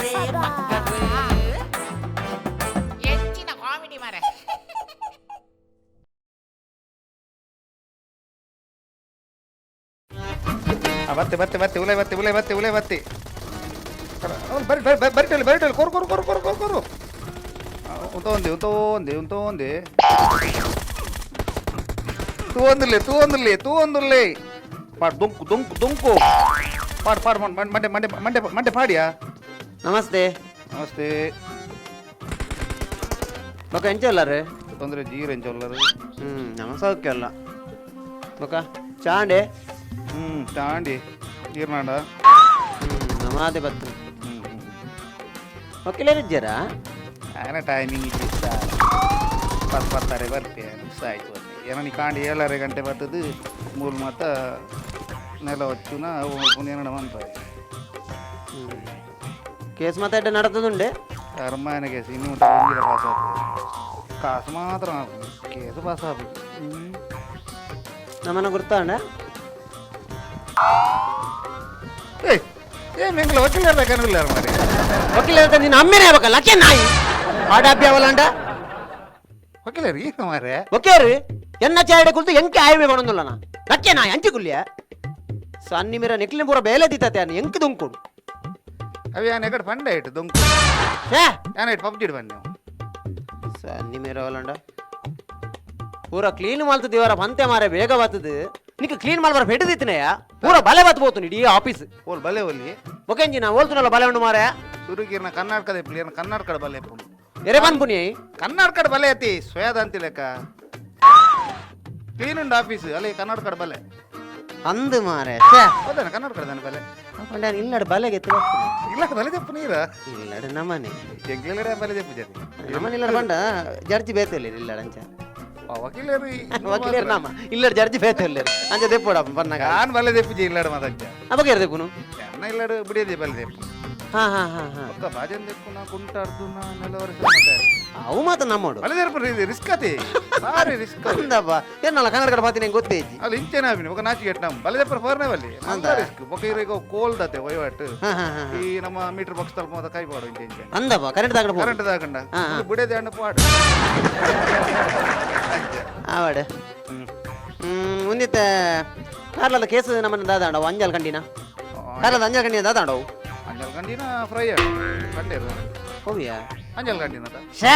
ಮಕ್ಕರು ಎಂಚಿನ ಕಾಮಿಡಿ ಮಾರೆ. ಬತ್ತೆ ಬತ್ತೆ ಬತ್ತೆ ಉಲೆ ಬತ್ತೆ ಉಲೆ ಬತ್ತೆ ಉಲೆ ಬತ್ತೆ. ಅವ್ನು ಬರಿ ಬರಿ ಬರಿ ಬರಿಟಲ್ಲಿ ಬರಿಟಲ್ಲಿ ಕೊರು ಕೊರು ಕೊರು ಕೊರು ಕೊರು ಕೊರು. ಉಂತೋಂದಿ ಉಂತೋಂದಿ ಉಂತೋಂದಿ ತೂವೊಂದುಲ್ಲೆ ತೂವೊಂದುಲ್ಲೆ ತೂವೊಂದುಲ್ಲೆ ಪಾಡ್ ದೊಂಕು ದೊಂಕು ದೊಂಕು ಪಾಡ್ ಪಾಡ್ ಮಂಡೆ ಮಂಡೆ ಮಂಡೆ ಮಂಡೆ ಮಂಡೆ ಪಾಡಿಯಾ. ನಮಸ್ತೆ. ನಮಸ್ತೆ. ಬೊಕ ಎಂಚ ಉಲ್ಲರು? ತೊಂದರೆ ಜೀರ್ ಎಂಚ ಉಲ್ಲರು? ನಮ ಸೌಖ್ಯ ಅಲ್ಲ. ಬೊಕ ಚಾಂಡೆ? ಚಾಂಡಿ ಈರ್ನಾಡ. ನಮಾದೆ ಬತ್ತು. ಹ್ಞೂ ಹ್ಞೂ. ವಕೀಲರಿದ್ದೀರಾ? ಆನ ಟೈಮಿಂಗ್ ಇದ್ದಿತ್ತ ಪತ್ತು ಪತ್ತಾರೆ ಬರ್ತೆ ಮಿಸ್ ಆಯ್ತು ಅಂದೆ ಏನೋ ಕಾಂಡಿ ಏಳರೆ ಗಂಟೆ ಬರ್ತದೆ ಮೂರು ಮಾತ ನೆಲ ಹೊಚ್ಚುನ ಪುಣ್ಯನಡ ಮಂತಾರೆ. ಕೇಸ್ ಮಾತಾಡ ನಡತದುಂಡೆ. ಅರಮಾನ ಕೇಸ್ ಇನ್ನು ಮುಟ್ಟ ಒಂಜಿಲ ಪಾಸ್ ಆಗ್ತದೆ, ಕಾಸು ಮಾತ್ರ ಆಪುಂಡು, ಕೇಸ್ ಪಾಸ್ ಆಪುಜಿ. ನಮ್ಮನ್ನ ಗುರ್ತಾಂಡ? ಏಯ್ ಏ ಮೆಂಗ್ಲ ವಕೀಲರ ಕನವಿಲ್ಲ ಮಾರೆ. ವಕೀಲರ ನಿನ್ನ ಅಮ್ಮೇನೆ ಬೊಕ ಲಕ್ಕೆ ನಾಯಿ ಆಡಾಬ್ಯ ಅವಲಾಂಡ. ವಕೀಲರು ಏನು ಮಾರೆ? ಒಕ್ಕೇರು ಎನ್ನ ಚಾಯಡೆ ಕುಲ್ತು ಎಂಕೆ ಆಯ್ವೆ ಬಣಂದುಲ್ಲನ ಲಕ್ಕೆ ನಾಯಿ ಅಂಚಿ ಕುಲ್ಯ ಸನ್ನಿ ಮೀರ ನೆಕ್ಲಿನ ಪೂರ ಬೇಲೆ ದಿತ್ತತೆ ಅನ್ನ ಎಂಕ್ ದುಂಕುಡು. ಅవి ಯಾನ್ ಎಕಡೆ ಫಂಡ ಇಟ್ಟು ದೊಂಕು. ಏ. ಯಾನ್ ಇಟ್ಟು ಪಬ್ಜಿ ಇಡು ಬನ್ನಿ. ಸನ್ನಿ ಮೀರ ಅವಲಾಂಡ ಪೂರ ಕ್ಲೀನ್ ಮಾಡ್ತು ದೇವರ ಪಂತೆ ಮಾರೆ ಬೇಗ ಬರ್ತದೆ. ನಿಕ್ ಕ್ಲೀನ್ ಮಾಡ್ಬಾರ ಪೆಟ್ಟದಿತ್ತನೆಯ ಪೂರ ಬಲೆ ಬತ್ತು ಪೋತು ಇಡೀ ಆಫೀಸ್. ಓಲ್ ಬಲೆ ಒಲ್ಲಿ. ಒಕೆಂಜಿ ನಾ ಓಲ್ತುನಲ್ಲ ಬಲೆ ಉಂಡು ಮಾರೆ. ಸುರುಗಿರ್ನ ಕರ್ನಾಟಕದ ಇಪ್ಪಲಿ ಕರ್ನಾಟಕದ ಬಲೆ ಇಪ್ಪುಂಡು. ಎರೆ ಪನ್ಪುನಿ. ಕರ್ನಾಟಕದ ಬಲೆ ಅತಿ ಸ್ವಯದ ಅಂತಿಲೆಕ್ಕ ಕ್ಲೀನ್ ಉಂಡು ಆಫೀಸ್ ಅಲ್ಲಿ ಕರ್ನಾಟಕದ ಬಲೆ. ಅಂದು ಮಾರೆ. ಹೌದಾನ ಕರ್ನಾಟಕದ ಬಲೆ. ಪಂಡ ಇಲ್ಲಡ ಬಲೆಗೆ ಎತ್ತು. ಇಲ್ಲ ಬಲೆ ತೆಪ್ಪು ನೀರ. ಇಲ್ಲಡ ನಮ್ಮನೆ. ಎಂಗ್ಲೆಡೆ ಬಲೆ ತೆಪ್ಪು ಜರಿ. ನಮ್ಮನೆ ಇಲ್ಲಡ ಪಂಡ ಜಡ್ಜಿ ಬೇತೆ ಇಲ್ಲ ಇಲ್ಲಡ ಅಂಚ. ವಕೀಲರು. ವಕೀಲರು ನಮ್ಮ ಇಲ್ಲಡ ಜಡ್ಜಿ ಬೇತೆ ಇಲ್ಲ ಅಂಚ ದೆಪ್ಪೋಡ ಪನ್ನಾಗ. ಯಾನ್ ಬಲೆ ತೆಪ್ಪು ಜಿ ಇಲ್ಲಡ ಮಾತಂಚ. ಅವಾಗ ಇರ್ದೆಪ್ಪುನು. ಎನ್ನ ಇಲ್ಲಡ ಬಿಡಿಯದೆ ಬಲೆ ತೆಪ್ಪು. ಹಾ ಹಾ ಹಾ ಹಾ. ಒಕ್ಕ ಬಾಜನ್ ತೆಪ್ಪು ನಾ ಕುಂಟಾರ್ದು ನಾ ನೆಲವರೆ ಮತ್ತೆ. ಅವು ಮಾತ್ರ ನಮ್ಮೋಡು. ಬಲೆ ತೆಪ್ಪು ರಿಸ್ಕ್ ಅತಿ ಭಾರಿ ರಿಸ್ಕ್. ಅಂದಪ್ಪ ಏನಲ್ಲ ಕನ್ನಡ ಪಾತಿ ನಂಗೆ ಗೊತ್ತೇ ಇಜ್ಜಿ. ಅಲ್ಲಿ ಇಂಚೆನ ಆಪಿನಿ ಒಕ್ಕ ನಾಚಿಗೆ ಎಟ್ ನಮ್ಮ ಬಲೆ ತೆಪ್ಪರ ಫೋರ್ನೇ ಬಲ್ಲಿ ಅಂದ. ರಿಸ್ಕ್ ಬೊಕ್ಕ ಇರಗ ಕೋಲ್ಡ್ ಅತೆ ವಹಿವಾಟು. ಹಾ ಹಾ ಹಾ. ಈ ನಮ್ಮ ಮೀಟರ್ ಬಾಕ್ಸ್ ತಲ್ಪ ಮಾತ ಕೈ ಪಾಡು ಇಂಚೆ ಇಂಚೆ. ಅಂದಪ್ಪ ಕರೆಂಟ್ ತಾಕಡ. ಕರೆಂಟ್ ದಾಕಂಡ. ಹಾ, ಹಾ. ಬಿಡದೆ ಅಣ್ಣ ಪಾಡು. ಆವಾಡ. ಮುಂದಿತ್ತ ಕಾರ್ಲದ ಕೇಸ್ ನಮ್ಮನ್ನ ದಾದಾಂಡವು ಅಂಜಲ್ ಕಂಡಿನ ಕಾರ್ಲದ ಅಂಜಲ್ ಕಂಡಿನ ದಾದಾಂಡವು. ಅಂಜಲ್ ಕಂಡಿನ ಫ್ರೈ ಕಂಡೇರು. ಹೋವಿಯಾ? ಅಂಜಲ್ ಕಂಡಿನ. ಶೇ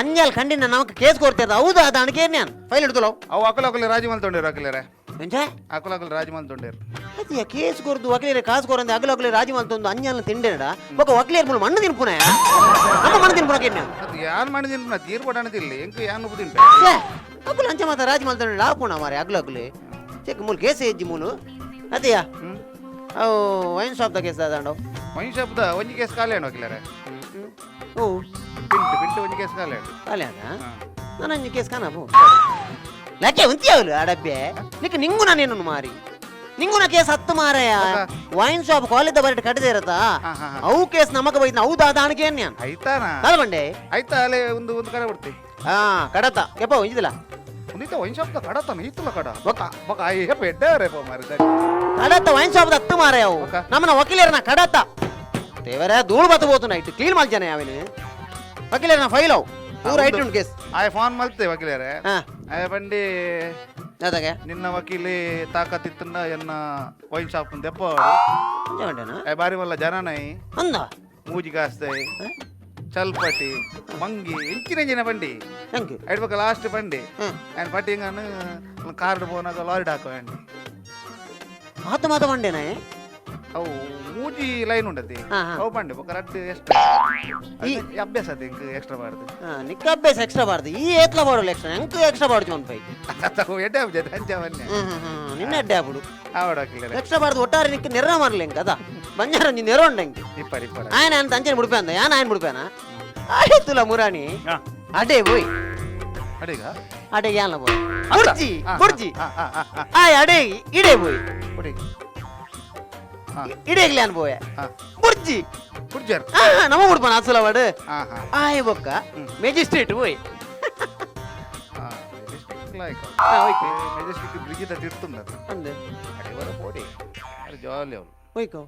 ಅಂಜಲ್ ಕಂಡಿನ ನಮಕ್ ಕೇಸ್ ಕೊಡ್ತೇವೆ ಹೌದಾ ಅದಾಣ ಕೇರ್ನ್ಯಾನ್ ಫೈಲ್ ಹಿಡ್ದುಲವು. ಅವು ಅಕಲ ಅಕಲ ರಾಜಿ ಮಲ್ ತೊಂಡೇರು ಅಕಲೇರೆ. ಎಂಚ? ಅಕಲ ಅಕಲ ರಾಜಿ ಮಲ್ ತೊಂಡೇರು. ಅತಿಯ ಕೇಸ್ ಕೊರ್ದು ವಕೀಲರೆ ಕಾಸು ಕೊರಂದೆ ಅಗಲ ಅಗಲ ರಾಜಿ ಮಲ್ತೊಂದು ಅಂಜಲ್ನ ತಿಂಡೇನಡ ಬೊಕ ವಕೀಲರ್ ಮೂಲ ಮಣ್ಣು ತಿನ್ಪುನ ನಮ್ಮ ಮಣ್ಣು ತಿನ್ಪುನ ಕೇರ್ನ್ಯಾನ್. ಅದು ಯಾನ್ ಮಾಡಿದಿನ ನಾ ತೀರ್ಪು ಅಣದಿಲ್ಲ ಎಂಕ್ ಯಾನ್ ಉಪ್ಪು ತಿಂಪೆ. ಛೇ ಅಕುಲು ಅಂಚ ಮಾತ ರಾಜಿ ಮಲ್ತೊಂಡು ಲಾಪುಣ ಮಾರೆ ಅಗಲ ಅಗಲೆ ಚೆಕ್ ಮೂಲು ಕೇಸ್ ಹೆಜ್ಜಿ ಮೂಲು ಅತಿಯ. ಅವು ವೈನ್ ಶಾಪ್ the case ದಾದಾಂಡವು. ವೈನ್ ಶಾಪ್ದ ಒಂಜಿ ಕೇಸ್ ಖಾಲಿ ಅಣ್ಣ ವಕೀಲರೆ. ಓ. ಪಿಂಟ್ ಪಿಂಟ್ ಒಂಜಿ ಕೇಸ್ ಖಾಲಿ ಅಣ್ಣ. ಖಾಲಿ ಅದ ನಾನು ಅಂಜಿ ಕೇಸ್ ಕಾಣಪು ಲಕ್ಕೆ ಉಂತಿಯವಲು ಅಡಬ್ಬೆ ನಿಕ್ ನಿಂಗು ನಾನೇನು ಮಾರಿ ನಿಂಗುನ ಕೇಸ್ ಹತ್ತು ಮಾರಾಯ. ವೈನ್ ಶಾಪ್ ಕಾಲೇಜ್ ಬರಟ್ ಕಟ್ಟದೆ ಇರತ್ತಾ. ಹಾ, ಹಾ, ಹಾ. ಅವು ಕೇಸ್ ನಮಕ ಬೈದ್ನ ಹೌದಾ ದಾಣಕ್ಕೆ ಏನ್ ಆಯ್ತಾನ. ತಲಬಂಡೆ. ಆಯ್ತಾ ಅಲ್ಲೇ ಒಂದು ಒಂದು ಕಡೆ ಬಿಡ್ತಿ. ಹಾ ಕಡತ ಕೆಪ್ಪ ಇಂಜಿದಿಲ್ಲ. ಉನಿತ ವೈನ್ ಶಾಪ್ದ ಕಡತನ ಈತಲ ಕಡ ಬೊಕ ಬೊಕ ಆಯ್ ಹೆಪ್ಪ ಎಡ್ಡಾರೆ ಪೋ ಮಾರಿ. ಕಡತ ವೈನ್ ಶಾಪ್ ಹತ್ತು ಮಾರಾಯ ಅವು. ಒಕ್ಕ. ನಮ್ಮನ ವಕೀಲರನ ಕಡತ ದೇವರೇ ಧೂಳು ಬತ್ತು ಬೋತು ನೈಟ್ ಕ್ಲೀನ್ ಮಾಡ್ಜಾನೆ ಅವನು ವಕೀಲರನ ಫೈಲ್ ಅವು ಪೂರ ಐಟ್ ಉಂಟು ಕೇಸ್. ಆಯ್ ಫೋನ್ ಮಲ್ತೆ ವಕೀಲರೆ. ಹಾ. ಆಯ್ ಬಂಡಿ. ಅದಾಗೆ. ನಿನ್ನ ವಕೀಲಿ ತಾಕತ್ತಿತ್ತಂಡ ಎನ್ನ ವೈನ್ ಶಾಪ್ ದೆಪ್ಪ. ಅಂಜ ಆಯ್ ಬಾರಿ ಮಲ್ಲ ಜನನೈ. ಅಂದ. ಮೂಜಿ ಕಾಸ್ತೆ ಚಲ್ಪಟಿ ಮಂಗಿ ಇಂಚಿನ ಇಂಚಿನ ಬಂಡಿ. Thank you. ಐಡ್ಬೇಕ ಲಾಸ್ಟ್ ಬಂಡಿ. ಹ್ಮ್. ಆ್ಯಂಡ್ ಪಟ್ಟಿಂಗನ್ನು ಕಾರ್ಡ್ ಪೋನಾಗ ಲಾರಿ ಹಾಕೋ ಅಂಡಿ. ಮಾತು ಮಾತು ಬಂಡೇನ. ಅವು ಮೂಜಿ ಲೈನ್ ಉಂಡತಿ. ಹಾ, ಹಾ. ಅವು ಬಂಡೆ ಬೊಕ ರಡ್ಡ್ ಎಕ್ಸ್ಟ್ರಾ ಈ ಅಭ್ಯಾಸ ಅದ ಇಂಕ್ ಎಕ್ಸ್ಟ್ರಾ ಬಾರ್ದು. ನಿಕ್ಕ ಅಭ್ಯಾಸ ಎಕ್ಸ್ಟ್ರಾ ಬಾರ್ದು ಈ ಏತ್ಲ ಬಾಡಲ್ಲ ಎಕ್ಸ್ಟ್ರಾ ಎಂಕ್ ಎಕ್ಸ್ಟ್ರಾ ಬಾಡ್ಚು ಒನ್ ಪೈ. ಅವು ಎಡ್ಡೆ ಆಬ್ಜೆ ಅಂಚ ಬನ್ನಿ. ಹ್ಮ್ ಹ್ಮ್ ಹ್ಮ್ ನಿನ್ನ ಅಡ್ಡೆ ಆಗ್ಬಿಡು. ಆವಡ ಹಾಕಿಲ್ಲ. ಎಕ್ಸ್ಟ್ರಾ ಬಾರ್ದು ಒಟ್ಟಾರೆ ನಿಕ್ಕ ನೆರ ಮಾರ್ಲಿ ಎಂಕ್ ಅದ ಬಂಜಾರ ಒಂಜಿ ನೆರ ಉಂಡು ಎಂಕ್. ಇಪ್ಪರ್ ಇಪ್ಪರ್. ಆಯನ ಅಂತ ಅಂಚನೆ ಮುಡಿಪೆ ಅಂದ ಯಾನ್ ಆಯನ್ ಮುಡಿಪೇನ ಆಯ್ತುಲ ಮುರಾಣಿ. ಅಡೇ ಬೋಯ್. ಅಡೀಗ. ಅಡೆ ಯಾನ್ಲ ಬೋಯ್ ಬುರ್ಜಿ ಬುರ್ಜಿ ಆಯ್ ಅಡೇ ಇಡೇ ಬೋಯ್. ಕೊಡಿ. ಇಡೇಗ್ಲಿ ಅನ್ ಬೋಯ್. ಬುರ್ಜಿ. ಕುಡ್ಜಾರ್. ನಮ್ಮ ಮುಡ್ಪನ ಅಸುಲ ವಾಡು. ಹಾ ಹಾ. ಆಯ್ ಬೊಕ್ಕ ಮೆಜಿಸ್ಟ್ರೇಟ್ ಬೋಯ್. ಮೆಜೆಸ್ಟಿಕ್ ಲಾಯ್ಕ್. ಹೋಯ್ತು. ಮೆಜೆಸ್ಟಿಕ್ ಬ್ರಿಡ್ಜ್ ತಿರ್ತುಂಡ. ಅಂದೆ. ಅಡಿ ಬರ ಪೋಡಿ ಅರೆ ಜಾಲಿ ಅವಳು. ಹೋಯ್ಕೋ.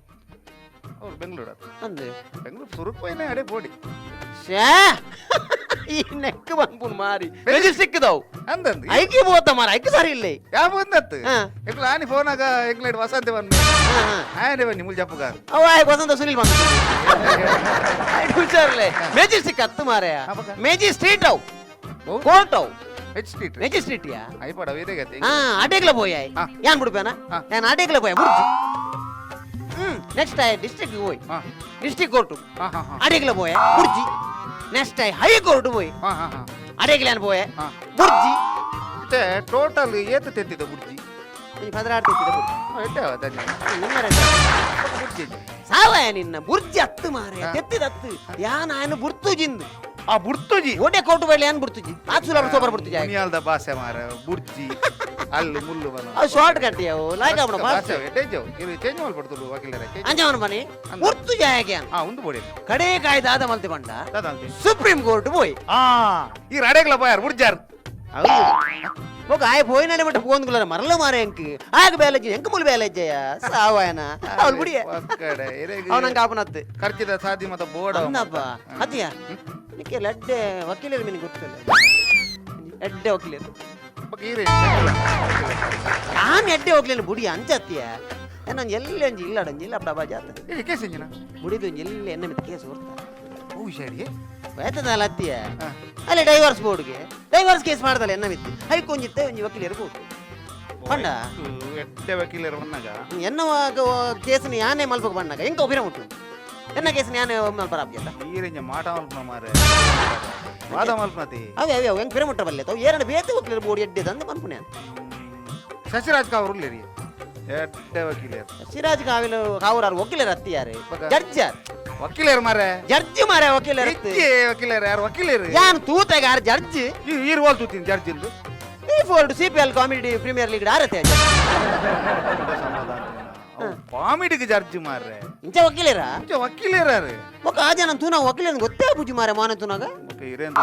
ಅವ್ರು ಬೆಂಗಳೂರು ಅದು. ಅಂದು. ಬೆಂಗಳೂರು ಸುರುಕ್ ಪೋಯಿನ ಅಡೆ ಪೋಡಿ. ಶ್ಯಾ, ಈ ನೆಕ್ ಬಂದ್ಪುನ್ ಮಾರಿ ಮೆಜೆಸ್ಟಿಕ್ ದವು. ಅಂದಂದು. ಐಕಿ ಬೋತ ಮಾರ, ಐಕಿ ಸರಿ ಇಲ್ಲ. ಯಾವ ಬಂದತ್ತು? ಹಾ. ಎಂಕ್ಲ ಆನಿ ಫೋನ್ ಆಗ ಎಂಕ್ಲೇಡ್ ವಸಂತೆ ಬಂದು. ಹಾ, ಹಾ. ಆನೆ ಬನ್ನಿ ಮುಲ್ ಜಪ್ಪುಗಾರ. ಅವ ಆಯ್ ವಸಂತ ಸುನಿಲ್ ಬಂದ ಹುಷಾರ್ಲೆ. ಮೆಜೆಸ್ಟಿಕ್ ಹತ್ತು ಮಾರಾಯ. ಹಾ, ಬಕ್ಕ. ಮೆಜಿ ಸ್ಟ್ರೀಟ್ ಅವು, ಕೋರ್ಟ್ ಅವು. ಹೆಚ್ ಸ್ಟ್ರೀಟ್. ಮೆಜಿಸ್ಟ್ರೇಟ್ ಯಾ. ಐಪಡ ಇದೇ ಗತಿ. ಹಾ, ಅಡೇಗ್ಲ ಪೋಯ್. ಹಾ. ಯಾನ್ ಬಿಡ್ಪೇನ? ಹಾ. ಯಾನ್ ಅಡೇಗ್ಲ ಪೋಯ್ ಬುಡ್ಜಿ. ನೆಕ್ಸ್ಟ್ ಆಯ್ ಡಿಸ್ಟ್ರಿಕ್ಟ್ ಹೋಯ್. ಹಾ. District court. ಹಾ ಹಾ ಹಾ ಅಡೇಗ್ಲ ಪೋಯ್ ಬುಡ್ಜಿ. ನೆಕ್ಸ್ಟ್ ಆಯ್ ಹೈ ಕೋರ್ಟ್ ಹೋಯ್. ಹಾ ಹಾ ಹಾ ಅಡೇಗ್ಲ ಯಾನ್ ಪೋಯ್. ಹಾ. ಬುಡ್ಜಿ. ಮತ್ತೆ ಟೋಟಲ್ ಏತ್ ತೆತ್ತಿದ ಬುಡ್ಜಿ? ನೀ ಪದರಾಡ್ತಿದ್ದ ಬುಡ್ಜಿ. ಎಟ್ಟೆ ಅವತ್ತಲ್ಲಿ? ನಿನ್ನ ಬುಡ್ಜಿ. ಸಾವಾಯ ನಿನ್ನ ಬುರ್ಜಿ ಹತ್ತು ಮಾರೆ. ಹಾ. ತೆತ್ತಿದ ಹತ್ತು ಯಾನ್ ಆಯನ ಬುರ್ತುಜಿಂದು. ಆ ಬುಡ್ತುಜಿ. ಒಡೆ ಕೋರ್ಟ್ ಬಳ್ಳಿ ಯಾನ್ ಬುರ್ತುಜಿ ಆಚುಲ ಸೋಪರ್ ಬುರ್ತುಜಿ. ಮುನಿಯಾಲ್ದ ಭಾಷೆ ಮಾರ, ಬುಡ್ಜಿ ಅಲ್ಲಿ ಮುಳ್ಳು ಬನ. ಅವು ಶಾರ್ಟ್ ಕಟ್ಟಿ ಅವು ಲಾಯ್ಕ ಅವನ ಭಾಷೆ ಎಡ್ಡೆ ಇಜ್ಜವು. ಇದು ಚೇಂಜ್ ಮಾಡ್ಬಿಡ್ತುಲು ವಕೀಲರ change. ಅಂಜವನ ಮನೆ ಬುರ್ತುಜಿ ಆಯಗೆ ಹಾ, ಒಂದು ಬೋಡಿ. ಕಡೆ ಕಾಯ್ದಾದ ಮಲ್ತಿ ಬಂಡ. ದಾದಂತೆ. ಸುಪ್ರೀಂ ಕೋರ್ಟ್ ಪೋಯ್. ಆ ಈ ರಡೆಗ್ಲ ಬಾಯಾರ್ ಬುಡ್ಜಾರ್. ಹೌದು, ఒక ಆಯ ಪೋಯಿನಡೆ ಮಟ್ಟ ಪೋಂದುకులాರ ಮರಲ ಮಾರ ಎಂಕ್ ಆಗ ಬ್ಯಾಲೇಜ್ ಎಂಕ್ ಮುಲ್ ಬ್ಯಾಲೇಜ್ ಸಾವಾಯನ ಅವಳು ಬುಡಿಯ. ಪಕ್ಕಡೆ ಅವನಂಗ ಆಪನತ್ತು. ಖರ್ಚಿದ ಸಾದಿ ಮತ್ತ ಬೋರ್ಡ್. ಅಂದಪ್ಪ ಅತಿಯ ನಿಕ್ಕೆ ಲಡ್ಡೆ ವಕೀಲರು ಮಿನಿ ಗೊತ್ತಿಲ್ಲ, ಎಡ್ಡೆ ವಕೀಲರು. ನಾನು ಎಡ್ಡೆ ವಕೀಲರು ಬುಡಿ ಅಂಚತ್ತಿಯ. ನಾನು ಎಲ್ಲಿ ಅಂಜಿ ಇಲ್ಲ ಅಂಜಿ ಇಲ್ಲ ಅಪ್ಪಡ ಜಾತ. ಕೇಸ್ ಇಂಜಿನ. ಬುಡಿದು ಎಲ್ಲಿ ಎನ್ನ ಮಿತ್ ಕೇಸ್ ಬರ್ತಾ. ಹೂ ಶಾಡಿಯೇ. ಬಯತದಲ್ಲ ಅತ್ತಿಯ. ಅಲ್ಲಿ ಡೈವರ್ಸ್ ಬೋರ್ಡ್ಗೆ ಡೈವರ್ಸ್ ಕೇಸ್ ಮಾಡ್ದಲ್ಲ ಎನ್ನ ಮಿತ್ತು ಹೈಕೊಂಜಿತ್ತೆ ಒಂಜಿ ವಕೀಲರು ಬೋರ್ಡ್ ಪಂಡ. ಎಡ್ಡೆ ವಕೀಲರು ಬಂದಾಗ. ಎನ್ನ ಕೇಸ್ನ ಯಾನೇ ಮಲ್ಪಕ್ಕೆ ಬಂದಾಗ ಎಂಕ ಒಬಿರ ಮುಟ್ಟು ಎನ್ನ ಕೇಸ್ನ ಯಾನೇ ಮಲ್ಪರ ಆಪ್ಯಲ್ಲ. ಈರಿಂಜ ಮಾಟ ಮಲ್ಪನ ಮಾರೆ, ವಾದ ಮಲ್ಪನತಿ. ಅವೇ ಅವೇ ಅವು ಹೆಂಗ್ ಪಿರ ಮುಟ್ಟ ಬಲ್ಲೆ ತಾವು ಏರಡ ಬೇತೆ ವಕೀಲರು ಬೋರ್ಡ್ ಎಡ್ಡೆ ತಂದು ಪನ್ಪುನೆ. ಶಶಿರಾಜ್ ಕಾವ್ರು ಉಲ್ಲೇರಿ ಎಡ್ಡೆ ವಕೀಲರು. ಸಿರಾಜ್ ಕಾವಿಲು ಕಾವೂರಾರು ವಕೀಲರು ಅತ್ತಿಯಾರೆ. ಬಗ. ಜಡ್ಜ್ ಯಾರು? ವಕೀಲರು ಮಾರೆ. ಜಡ್ಜ್ ಮಾರೆ, ವಕೀಲರು. ಇಜ್ಜೆ ವಕೀಲರು ಯಾರು ವಕೀಲರು? ಯಾನ್ ತೂತೆಗ ಯಾರು ಜಡ್ಜ್? ಈ ಈರ್ ಹೋಲ್ ತೂತೀನಿ ಜಡ್ಜ್ ಇಂದು. ಈ ಫೋರ್ಡ್ CPL comedy premier league ಆರತೆ. ಕಾಮಿಡಿಗೆ ಜಡ್ಜ್ ಮಾರ್ರೆ. ಇಂಚ ವಕೀಲರಾ? ಇಂಚ ವಕೀಲರು. ಒಕ್ಕ ಆ ಜನ ತೂನ ವಕೀಲನ ಗೊತ್ತೇ ಪೂಜಿ ಮಾರೆ ಮಾನ ತೂನಾಗ. ಇರೇನ್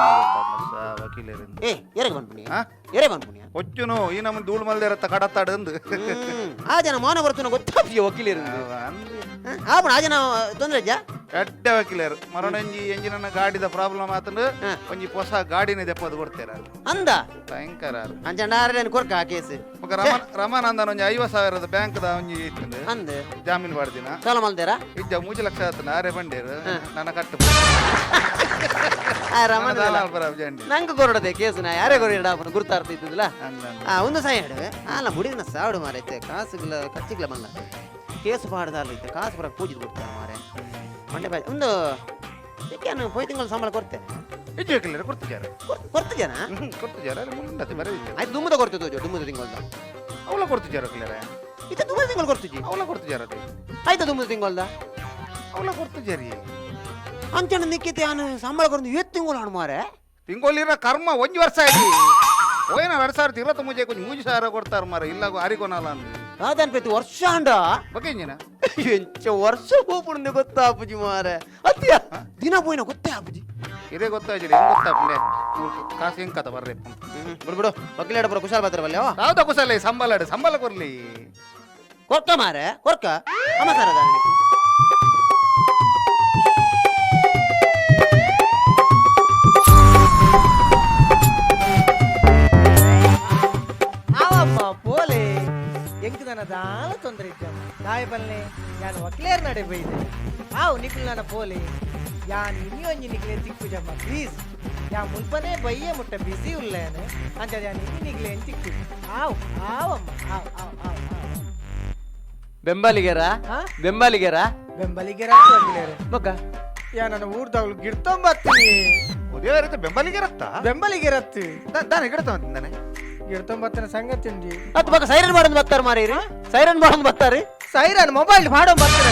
ವಕೀಲರು? ಏ ಎರೆಗೆ ಬಂದ್ಪುನಿ. ಹಾ? ಎರೆ ಬಂದ್ಪುನಿ. ಹೊಚ್ಚುನು ಈ ನಮ್ಮ ಧೂಳು ಮಲ್ದೇರತ್ತ ಕಡತ್ತಾಡು ಅಂದು. ಆ ಜನ ಮಾನ ಬರ್ತುನ ಗೊತ್ತಾಪಿ ವಕೀಲರು. ಆಪಣ ಆ ಜನ ತೊಂದ್ರೆ ಅಜ್ಜ. ಎಡ್ಡೆ ವಕೀಲರು ಮರಣಂಜಿ ಎಂಜಿನ ಗಾಡಿದ ಪ್ರಾಬ್ಲಮ್ ಆತಂದು. ಹಾ. ಒಂಜಿ ಹೊಸ ಗಾಡಿನ ದೆಪ್ಪದು ಕೊಡ್ತೇರ. ಅಂದ. ಭಯಂಕರ ಆರು. ಅಂಚಂಡಾರೆ ಕೊರ್ಕ ಆ ಕೇಸ್. ಬೊಕ ರಮಾನಂದನ ಒಂಜಿ 50,000ದ ಬ್ಯಾಂಕ್ದ ಒಂಜಿ ಇತ್ತಂದು. ಅಂದ್. ಜಾಮೀನು ಮಾಡ್ದಿನ. ಸಾಲ ಮಲ್ದೇರಾ? ಇಜ್ಜ, 3 ಲಕ್ಷ ಆತನ ಆರೆ ಬಂಡೇರು ನನ್ನ ಕಟ್ಟು. ಆ ರಮಣ ನಂಗೆ ಕೊರಡದೆ ಕೇಸ್ ನಾ ಯಾರೇ ಕೊರಡ ಅವನು ಗುರ್ತಾರ್ತ ಇದ್ದಿದ್ದಿಲ್ಲ. ಅಂದ. ಆ ಒಂದು ಸಾಯ ಹೇಳುವೆ ಅಲ್ಲ ಬುಡಿನ ಸಾಡು ಮಾರೈತೆ ಕಾಸುಗಳ ಖರ್ಚಿಗ್ಲ ಮಲ್ಲ ಕೇಸು ಪಾಡ್ದಾಲ ಇತ್ತೆ ಕಾಸು ಬರಕ್ಕೆ ಪೂಜೆ ಕೊಡ್ತಾರೆ ಮಾರೆ ಮಂಡೆ ಬಾಯ್ ಒಂದು ನಾನು ಪೋಯ್ ತಿಂಗಳು ಸಂಬಳ ಕೊಡ್ತೇನೆ. ಇಜ್ಜ ವಕೀಲರು ಕೊಡ್ತಿದ್ದಾರೆ. ಕೊಡ್ತು ಜನ. ಕೊಡ್ತಿದ್ದಾರೆ, ಅಲ್ಲಿ ಮುಂದೆ ಬರೆದಿದ್ದಾರೆ. ಆಯ್ತು, ದುಮ್ಮದ ಕೊಡ್ತು ತೋಜು ದುಮ್ಮದ ತಿಂಗಳದ. ಅವಳ ಕೊಡ್ತಿದ್ದಾರೆ ವಕೀಲರೇ. ಇತ್ತ ದುಮ್ಮದ ತಿಂಗಳು ಕೊಡ್ತಿಜಿ. ಅವಳ ಕೊಡ್ತಿದ್ದಾರೆ ಅದೇ. ಆಯ್ತಾ ದುಮ್ಮದ ತಿಂಗಳದ. ಅವಳ ಕೊಡ್ತಿದ್ದಾರೆ. ಅಂಚಣ ನಿಕ್ಕಿತೆ ಆನು ಸಂಬಳ ಕೊಡ್ದು ಏತ್ ತಿಂಗಳು ಹಣ ಮಾರೆ. ತಿಂಗಳಿರ ಕರ್ಮ ಒಂಜಿ ವರ್ಷ ಆಯ್ತು ಓಯನ 2023 ಕೊಂಚ 3,000 ಕೊಡ್ತಾರೆ ಮಾರ ಇಲ್ಲ ಅರಿಕೊನಲ್ಲ ಅಂದು. ಅದನ್ಪೈತಿ ವರ್ಷ ಅಂಡ. ಬೊಕ ಇಂಜಿನ. ಎಂಚ ವರ್ಷ ಹೋಗ್ಬಿಡ್ದೆ ಗೊತ್ತಾ ಅಪ್ಪುಜಿ ಮಾರೆ ಅತ್ತಿಯ ದಿನ ಪೋಯಿನ ಗೊತ್ತೇ ಅಪ್ಪುಜಿ. ಇದೇ ಗೊತ್ತಾಯ್ತು, ಹೆಂಗ್ ಗೊತ್ತಾಪುಂಡೆ ಕಾಸು ಹೆಂಗ್ ಕಥ ಬರ್ರೆ. ಬಿಡು ಬಿಡು, ವಕೀಲ ಬರೋ ಕುಶಾಲ ಬಾತ್ರ ಬಲ್ಲೆ. ಯಾವ್ದ ಕುಸಲ್ಲ ಸಂಬಳ ಸಂಬಳ ಕೊರ್ಲಿ. ಕೊರ್ಕ ಮಾರೆ ಕೊರ್ಕ ಅಮ್ಮ ಸರ್ ಅದ. ಆವಮ್ಮ ಪೋಲೆ ಎಂಕ್ ನನ ದಾಲ ತೊಂದರೆ ಇಜ್ಜಮ್ಮ ದಾಯ ಬಲ್ನೆ ಯಾನ್ ವಕೀಲೇರ್ ನಡೆ ಬೈದೆ ಆವು ನಿಕ್ಲು ನನ್ನ ಪೋಲೆ ಯಾನ್ ಇನಿ ಒಂಜಿ ನಿಕ್ಲೆ ತಿಕ್ಕುಜಮ್ಮ ಪ್ಲೀಸ್ ಯಾ ಮುಲ್ಪನೇ ಬಯ್ಯೆ ಮುಟ್ಟ ಬಿಸಿ ಉಲ್ಲೇನು ಅಂಚ ಯಾನ್ ಇನಿ ನಿಕ್ಲೆ ತಿಕ್ಕು ಆವ್ ಆವಮ್ಮ ಆವ್ ಆವ್ ಆವ್ ಆವ್. ಬೆಂಬಲಿಗರ? ಹಾ? ಬೆಂಬಲಿಗರ? ಬೆಂಬಲಿಗರ ವಕೀಲೇರೆ. ಬೊಕ್ಕ? ಯಾ ನನ್ನ ಊರ್ದಾಗ್ಲು ಗಿಡ್ತೊಂಬತ್ತೀನಿ. ಉದಯರಿತ ಬೆಂಬಲಿಗರತ್ತ. ಬೆಂಬಲಿಗರತ್ತು. ದಾನೆ ಗಿಡತ ಅಂತಾನೆ. ಗಿಡ್ತೊಂಬತ್ತನ ಸಂಗತಿ ಉಂಡಿ. ಅತ್ ಬೊಕ್ಕ ಸೈರನ್ ಮಾಡೋದು ಬರ್ತಾರ ಮಾರೀರಿ, ಸೈರನ್ ಮಾಡೋದು ಬರ್ತಾರೆ. ಸೈರನ್ ಮೊಬೈಲ್ ಮಾಡೋ ಬರ್ತಾನೆ.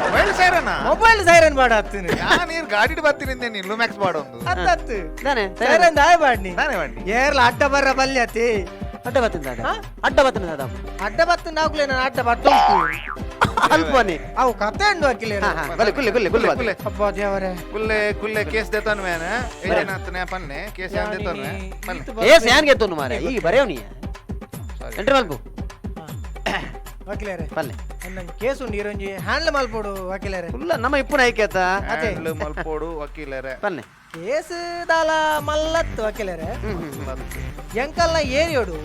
ಮೊಬೈಲ್ ಸೈರನ? ಮೊಬೈಲ್ ಸೈರನ್ ಬಾಡ ಹತ್ತಿನಿ. ಯಾ ನೀರ್ ಗಾಡಿ ಬರ್ತೀನಿ ನೀನು ಲುಮ್ಯಾಕ್ಸ್ ಬಾಡೊಂದು. ಅತ್ತತ್ತು. ದಾನೆ? ಸೈರನ್ ದಾಯ ಬಾಡ್ನಿ. ನಾನೇ ಮಾಡಿ. ಏರ್ಲ ಅಡ್ಡ ಬರ್ರ ಬಲ್ಯತಿ. ಅಡ್ಡ ಬತ್ತಿನ ದಾದ? ಹಾ? ಅಡ್ಡ ಬತ್ತಿನ ದಾದ? ಅಡ್ಡ ಬತ್ತ ನಾಗ್ಲೆ ನಾನು ಅಡ್ಡ ಬತ್ತ ಅಲ್ಪನಿ. ಅವು ಕತೆ ಉಂಡು ವಕೀಲೇರು. ಹಾ, ಹಾ, ಬಲೆ ಕುಲ್ಲೆ ಕುಲ್ಲೆ ಕುಲ್ಲೆ. ಕುಲ್ಲೆ. ಅಬ್ಬಾ ದೇವರೇ. ಕುಲ್ಲೆ ಕುಲ್ಲೆ ಕೇಸ್ ದೇತಾನು ಮೇನ ಏನಾತನೆ ಪನ್ನೆ ಕೇಸ್ ಯಾನ್ ದೇತಾನು ಪನ್ನೆ. ಏ ಸ್ಯಾನ್ ಗೆತ್ತೋನು ಮಾರೆ ಈಗ ಬರೆಯೋ ನೀ ಎಂಟ್ರಿ ಮಲ್ಪು. ವಕೀಲೇರೆ. ಪಲ್ಲೆ. ನನ್ನ ಕೇಸು ನೀರೊಂಜಿ ಹ್ಯಾಂಡ್ಲ್ ಮಲ್ಪೋಡು ವಕೀಲರೇ. ಫುಲ್ಲ ನಮ್ಮ ಇಪ್ಪುನ ಐಕ್ಯತ. ಅದೇ. ಹ್ಯಾಂಡ್ಲ್ ಮಲ್ಪೋಡು ವಕೀಲರೇ. ಪನ್ನೆ. ಕೇಸು ದಾಲ ಮಲ್ಲತ್ತು ವಕೀಲರೇ. ಹ್ಮ್ ಹ್ಮ್ ಎಂಕಲ್ನ ಏರಿಯೋಡು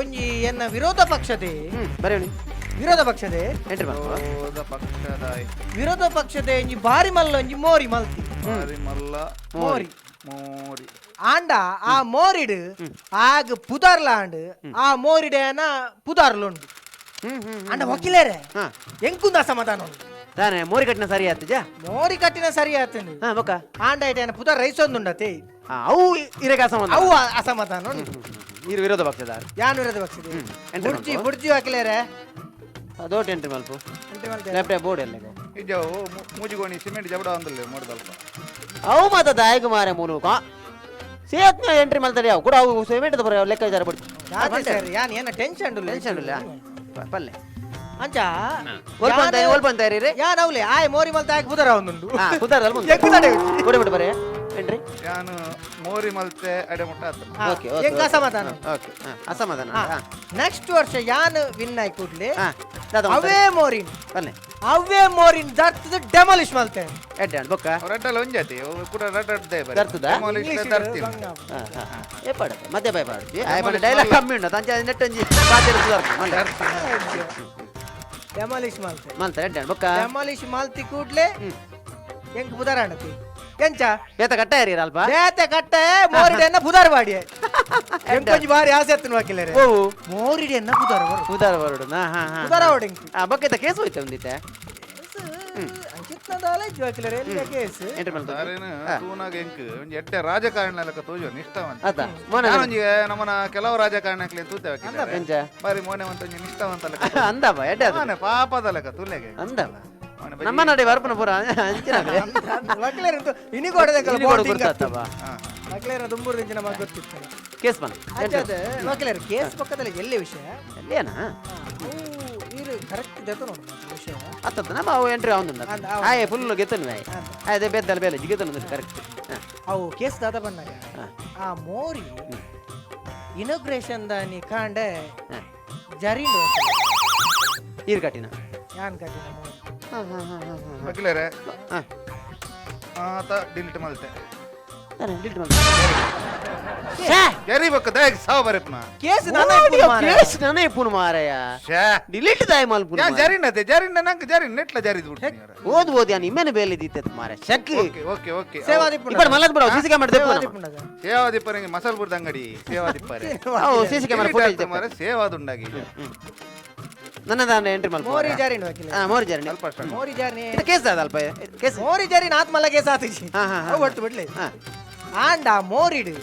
ಒಂಜಿ ಎನ್ನ ವಿರೋಧ ಪಕ್ಷದೆ. ಬರೇಣಿ. ವಿರೋಧ ಪಕ್ಷದೆ. ಎಂಟ್ರಿ ಮಲ್ಪ. ವಿರೋಧ ಪಕ್ಷದ. ವಿರೋಧ ಪಕ್ಷದ ಒಂಜಿ ಬಾರಿ ಮಲ್ಲ ಒಂಜಿ ಮೋರಿ ಮಲ್ತಿ. ಬಾರಿ ಮಲ್ಲ. ಮೋರಿ. ಮೋರಿ. ಆಂಡ ಆ ಮೋರಿಡ್ ಆಗ ಪುದಾರ್ಲ ಆಂಡ್ ಆ ಮೋರಿಡೇನ ಪುದಾರ್ಲುಂಡು. ಹ್ಮ್ ಹ್ಮ್ ಅಂಡ ವಕೀಲರೇ, ಹಾ. ಎಂಕುಂದ ಅಸಮಾಧಾನ ಉಂಡು. ತಾನೆ ಮೋರಿ ಕಟ್ಟಿನ ಸರಿ ಆತಜ. ಮೋರಿ ಕಟ್ಟಿನ ಸರಿ ಆತಂದು. ಹಾ ಬೊಕ್ಕ. ಆಂಡ ಐಟೇನ ಪುದಾರ್ ರೈಸ್ ಒಂದುಂಡತೆ. ಅವು ಇರೆಗ ಅಸಮಾಧಾನ. ಅವು ಅಸಮಾಧಾನ ಉಂಡು. ಇರು ವಿರೋಧ ಪಕ್ಷದ. ಯಾನ್ ವಿರೋಧ ಪಕ್ಷದ. ಎಂಟ್ರಿ ಬುಡ್ಜಿ ಮಲ್ಪು. ಬುಡ್ಜಿ ವಕೀಲರೇ. ದೋಟ್ ಎಂಟ್ರಿ ಮಲ್ಪು. ಎಂಟ್ರಿ ಮಲ್ತೆ. ಲ್ಯಾಪ್ಟಾಪ್ ಬೋರ್ಡ್ ಎಲ್ಲ. ಇಜ್ಜವು ಮೂಜಿಗೋಣಿ ಸಿಮೆಂಟ್ ಜಬಡ ಒಂದಲ್ಲ ಮೋಡದಲ್ಪ. ಅವು ಮಾತ ದಾಯಕ ಮಾರೆ ಮೂಲಕ ಸೇತ್ನ ಎಂಟ್ರಿ ಮಲ್ತಾರೆ. ಅವು ಕೂಡ ಅವು ಸಿಮೆಂಟ್ ಬರೋ ಲೆಕ್ಕ ವಿಚಾರ ಬಿಡ್ತು. ಯಾಕೆ ಸರ್ ಯಾನ್ ಏನ ಟೆನ್ಷನ್ ಉಂಡು. ಟೆನ್ಷನ್ ಇಲ್ಲ ಪಲ್ಲೆ. ಅಂಚ. ಒಲ್ಪ ಅಂತ ಒಲ್ಪ ಅಂತ ರೀ. ಯಾನ್ ಅವಲೆ ಆಯ್ ಮೋರಿ ಮಲ್ತ ಆಯ್ಕೆ ಪುದಾರ ಒಂದುಂಡು. ಹಾ ಕುದಾರಲ್ಲ ಮುಂದೆ. ಎಂಕ್ ತಡೆ. ಕೊಡಿ ಬಿಟ್ಟು ಬರೇ ಎಂಟ್ರಿ. ಯಾನು ಮೋರಿ ಮಲ್ತೆ ಅಡೆ ಮುಟ್ಟ ಆತ. ಹಾ, ಓಕೆ ಓಕೆ. ಎಂಕ್ ಅಸಮಾಧಾನ. ಓಕೆ ಅಸಮಾಧಾನ. ಹಾ. ನೆಕ್ಸ್ಟ್ ವರ್ಷ ಯಾನ್ ವಿನ್ ಆಯ್ ಕೂಡ್ಲೆ ಹಾ ದಾದ ಅವೇ ಮೋರಿನ್ ಪಲ್ಲೆ. ಅವೇ ಮೋರಿನ್ ದರ್ತದ ಡೆಮಾಲಿಷ್ ಮಲ್ತೆ. ಎಡ್ಡೆ ಬೊಕ್ಕ. ರಡ್ಡಲ್ಲ ಒಂಜಾತಿ ಅವು ಕೂಡ ರಡ್ಡ ರಡ್ಡೆ ಬರೆ. ದರ್ತದ? Demolish English ದರ್ತಿನ. ಹಾ ಹಾ ಏ ಪಾಡ ಮಧ್ಯ ಬಾಯ್ ಪಾಡ್ಜಿ ಆಯ್ ಪಂಡ ಡೈಲಾಗ್ ಕಮ್ಮಿ ಉಂಟು ತಂಚ ನೆಟ್ ಒಂಜಿ ಪಾತೆರ ಸುಧಾರ್ಪು ಮಲ್ಲೆ. ಡೆಮಾಲಿಷ್ ಮಲ್ತೆ. ಮಲ್ತ ಎಡ್ಡೆ ಬೊಕ್ಕ. ಡೆಮಾಲಿಷ್ ಮಲ್ತಿ ಕೂಡ್ಲೆ ಎಂಕ್ ಪುದಾರ ಅಣತಿ ಎಂಚ. ಬೇತ ಕಟ್ಟಾಯರಿ ಅಲ್ಪ. ಬೇತೆ ಕಟ್ಟೆ ಮೋರಿಡೆನ್ನ ಪುದಾರ್ ಬಾಡಿಯೆ. ಎಂಕೊಂಜಿ ಬಾರಿ ಆಸೆ ಎತ್ತನ ವಕೀಲರೇ. ಓ. ಮೋರಿಡೆನ್ನ ಪುದಾರ್ ಬರು. ಉದಾರ ಬರೋಡು ಹಾ ಹಾ ಹಾ. ಪುದಾರ ಅವಡೆಂಕ್. ಆ ಬೊಕ್ಕ ಇತ್ತ ಕೇಸ್ ಹೋಯ್ತ ಒಂದಿತ್ತೆ. ಅಂಚಿತ್ನದಾಲ ಇಜ್ಜಿ ವಕೀಲರೇ ಎಲ್ಲಿಯ ಕೇಸ್. ಎಂಟ್ರಿ ಮಲ್ತ. ದಾರೇನು ತೂನಾಗ ಎಂಕ್ ಒಂಜಿ ಎಟ್ಟೆ ರಾಜಕಾರಣ ಲೆಕ್ಕ ತೋಜು ನಿಷ್ಠಾವಂತ. ಅತ್ತ ಮೋನ. ನಾನೊಂಜಿ ನಮ್ಮನ ಕೆಲವು ರಾಜಕಾರಣಕ್ಲೆ ತೂತೆ ವಕೀಲರೇ. ಎಂಚ. ಬಾರಿ ಮೋನೆ ಒಂತ ಒಂಜಿ ನಿಷ್ಠಾವಂತ ಲೆಕ್ಕ. ಅಂದಪ್ಪ ಎಡ್ಡೆ ಅದು. ಮೋನೆ ಪಾಪದ ಲೆಕ್ಕ ತೂಲೆಗೆ. ಅಂದಪ್ಪ. ಮೋನೆ ನಮ್ಮ ನಡೆ ಬರ್ಪನ ಪೂರ ಅಂಚಿನ. ವಕೀಲರೇ ಇನಿ ಕೊಡದಕ್ಕಲ್ಲ ಬಾಟಿಂಗ್. ಗುರ್ತಾತಪ್ಪ. ಹಾ. ವಕೀಲರ ದುಂಬೂರು ದಿಂಚಿನ ನಮಗೆ ಗೊತ್ತಿತ್ತು. ಕೇಸ್ ಬನ್ನ. ಅದ ವಕೀಲರ ಕೇಸ್ ಪಕ್ಕದಲ್ಲಿ ಎಲ್ಲಿ ವಿಷಯ. ಎಲ್ಲಿಯನಾ. ಅವು ಇರು ಕರೆಕ್ಟ್ ದೆತ್ತ ನೋಡು ಮಾತ್ರ ವಿಷಯ. ಅತ್ತತ್ತ ನಮ್ಮ ಅವು ಎಂಟ್ರಿ ಅವನು. ಅಂದ್ ಅವ. ಆಯ್ ಫುಲ್ ಗೆತ್ತನು ಆಯ್. ಅದೇ ಬೆದ್ದಲ್ಲ ಬೇಲೆ ಗೆತ್ತನು ಕರೆಕ್ಟ್. ಅವು ಕೇಸ್ ದಾದ ಬಂದಾಗ ಹಾ. ಆ ಮೋರಿ ಇನೋಗ್ರೇಷನ್ ದಾನಿ ಕಾಂಡೆ ಹಾ. ಜರಿಂಡು. ಈರ್ ಕಟ್ಟಿನ. ಯಾನ್ ಕಟ್ಟಿನ ಮೋರಿ. ಹಾ ಹಾ ಹಾ ಹಾ ಹಾ. ವಕೀಲರೇ. ಹಾ. ಆತ ಡಿಲೀಟ್ ಮಲ್ತೆ. ತಾನೆ ಡಿಲೀಟ್ ಮಾಡ್ದೆ. ಛೇ! ಜರಿ ಬೊಕ್ಕ ದಾಯಕ್ ಸಾವು ಬರತ್ನ. ಕೇಸ್ ನನ್ನ ಓಡಿಯೋ ಕೇಸ್ ನಾನೇ ಪುನ್ ಮಾರಾಯ. ಶ್ಯಾ. ಡಿಲೀಟ್ ದಾಯ ಮಲ್ಪುನ. ಯಾನ್ ಜರಿನತೆ ಜರಿನ ನಂಗೆ ಜರಿ ನೆಟ್ಲ ಜರಿದ್ ಬಿಡ್ತೀನಿ. ಓದ್ ಓದ್ ಯಾನ್ ಇಮ್ಮೆನೆ ಬೇಲೆ ದಿತ್ತೆ ಮಾರಾಯ ಶಕ್. Okay okay okay. ಸೇವಾದಿಪ್ಪುಂಡ. ಇಪ್ಪಡ ಮಲ್ಲದ್ ಬಿಡವು ಸಿಸಿ ಕ್ಯಾಮೆರಾ ದೆಪ್ಪು. ಸೇವಾದಿಪ್ಪುಂಡಗ. ಸೇವಾದಿಪ್ಪರಂಗೆ ಮಸಾಲ ಬುಡ್ದ ಅಂಗಡಿ ಸೇವಾದಿಪ್ಪರೆ. ಅವು ಸಿಸಿ ಕ್ಯಾಮೆರಾ ಫುಟೇಜ್ ದೆಪ್ಪು. ಮಾರೆ ಸೇವಾದುಂಡಾಗಿ. ನನ್ನ ದಾನ ಎಂಟ್ರಿ ಮಲ್ಪ. ಮೋರಿ ಜಾರಿನ ವಕೀಲ. ಹಾ ಮೋರಿ ಜಾರಿನ. ಅಲ್ಪ ಅಷ್ಟ. ಮೋರಿ ಜಾರಿನಿ. ಇದು ಕೇಸ್ ದಾದ ಅಲ್ಪ ಕೇಸ್. ಮೋರಿ ಜಾರಿನ ಆತ್ಮಲ್ಲ ಕೇಸ್ ಆತಿಜಿ. ಹಾ, ಹಾ, ಹಾ. ಅವು ಒಟ್ಟು ಬಿಡ್ಲಿ. ಹಾ. ಆಂಡ ಮೋರಿಡು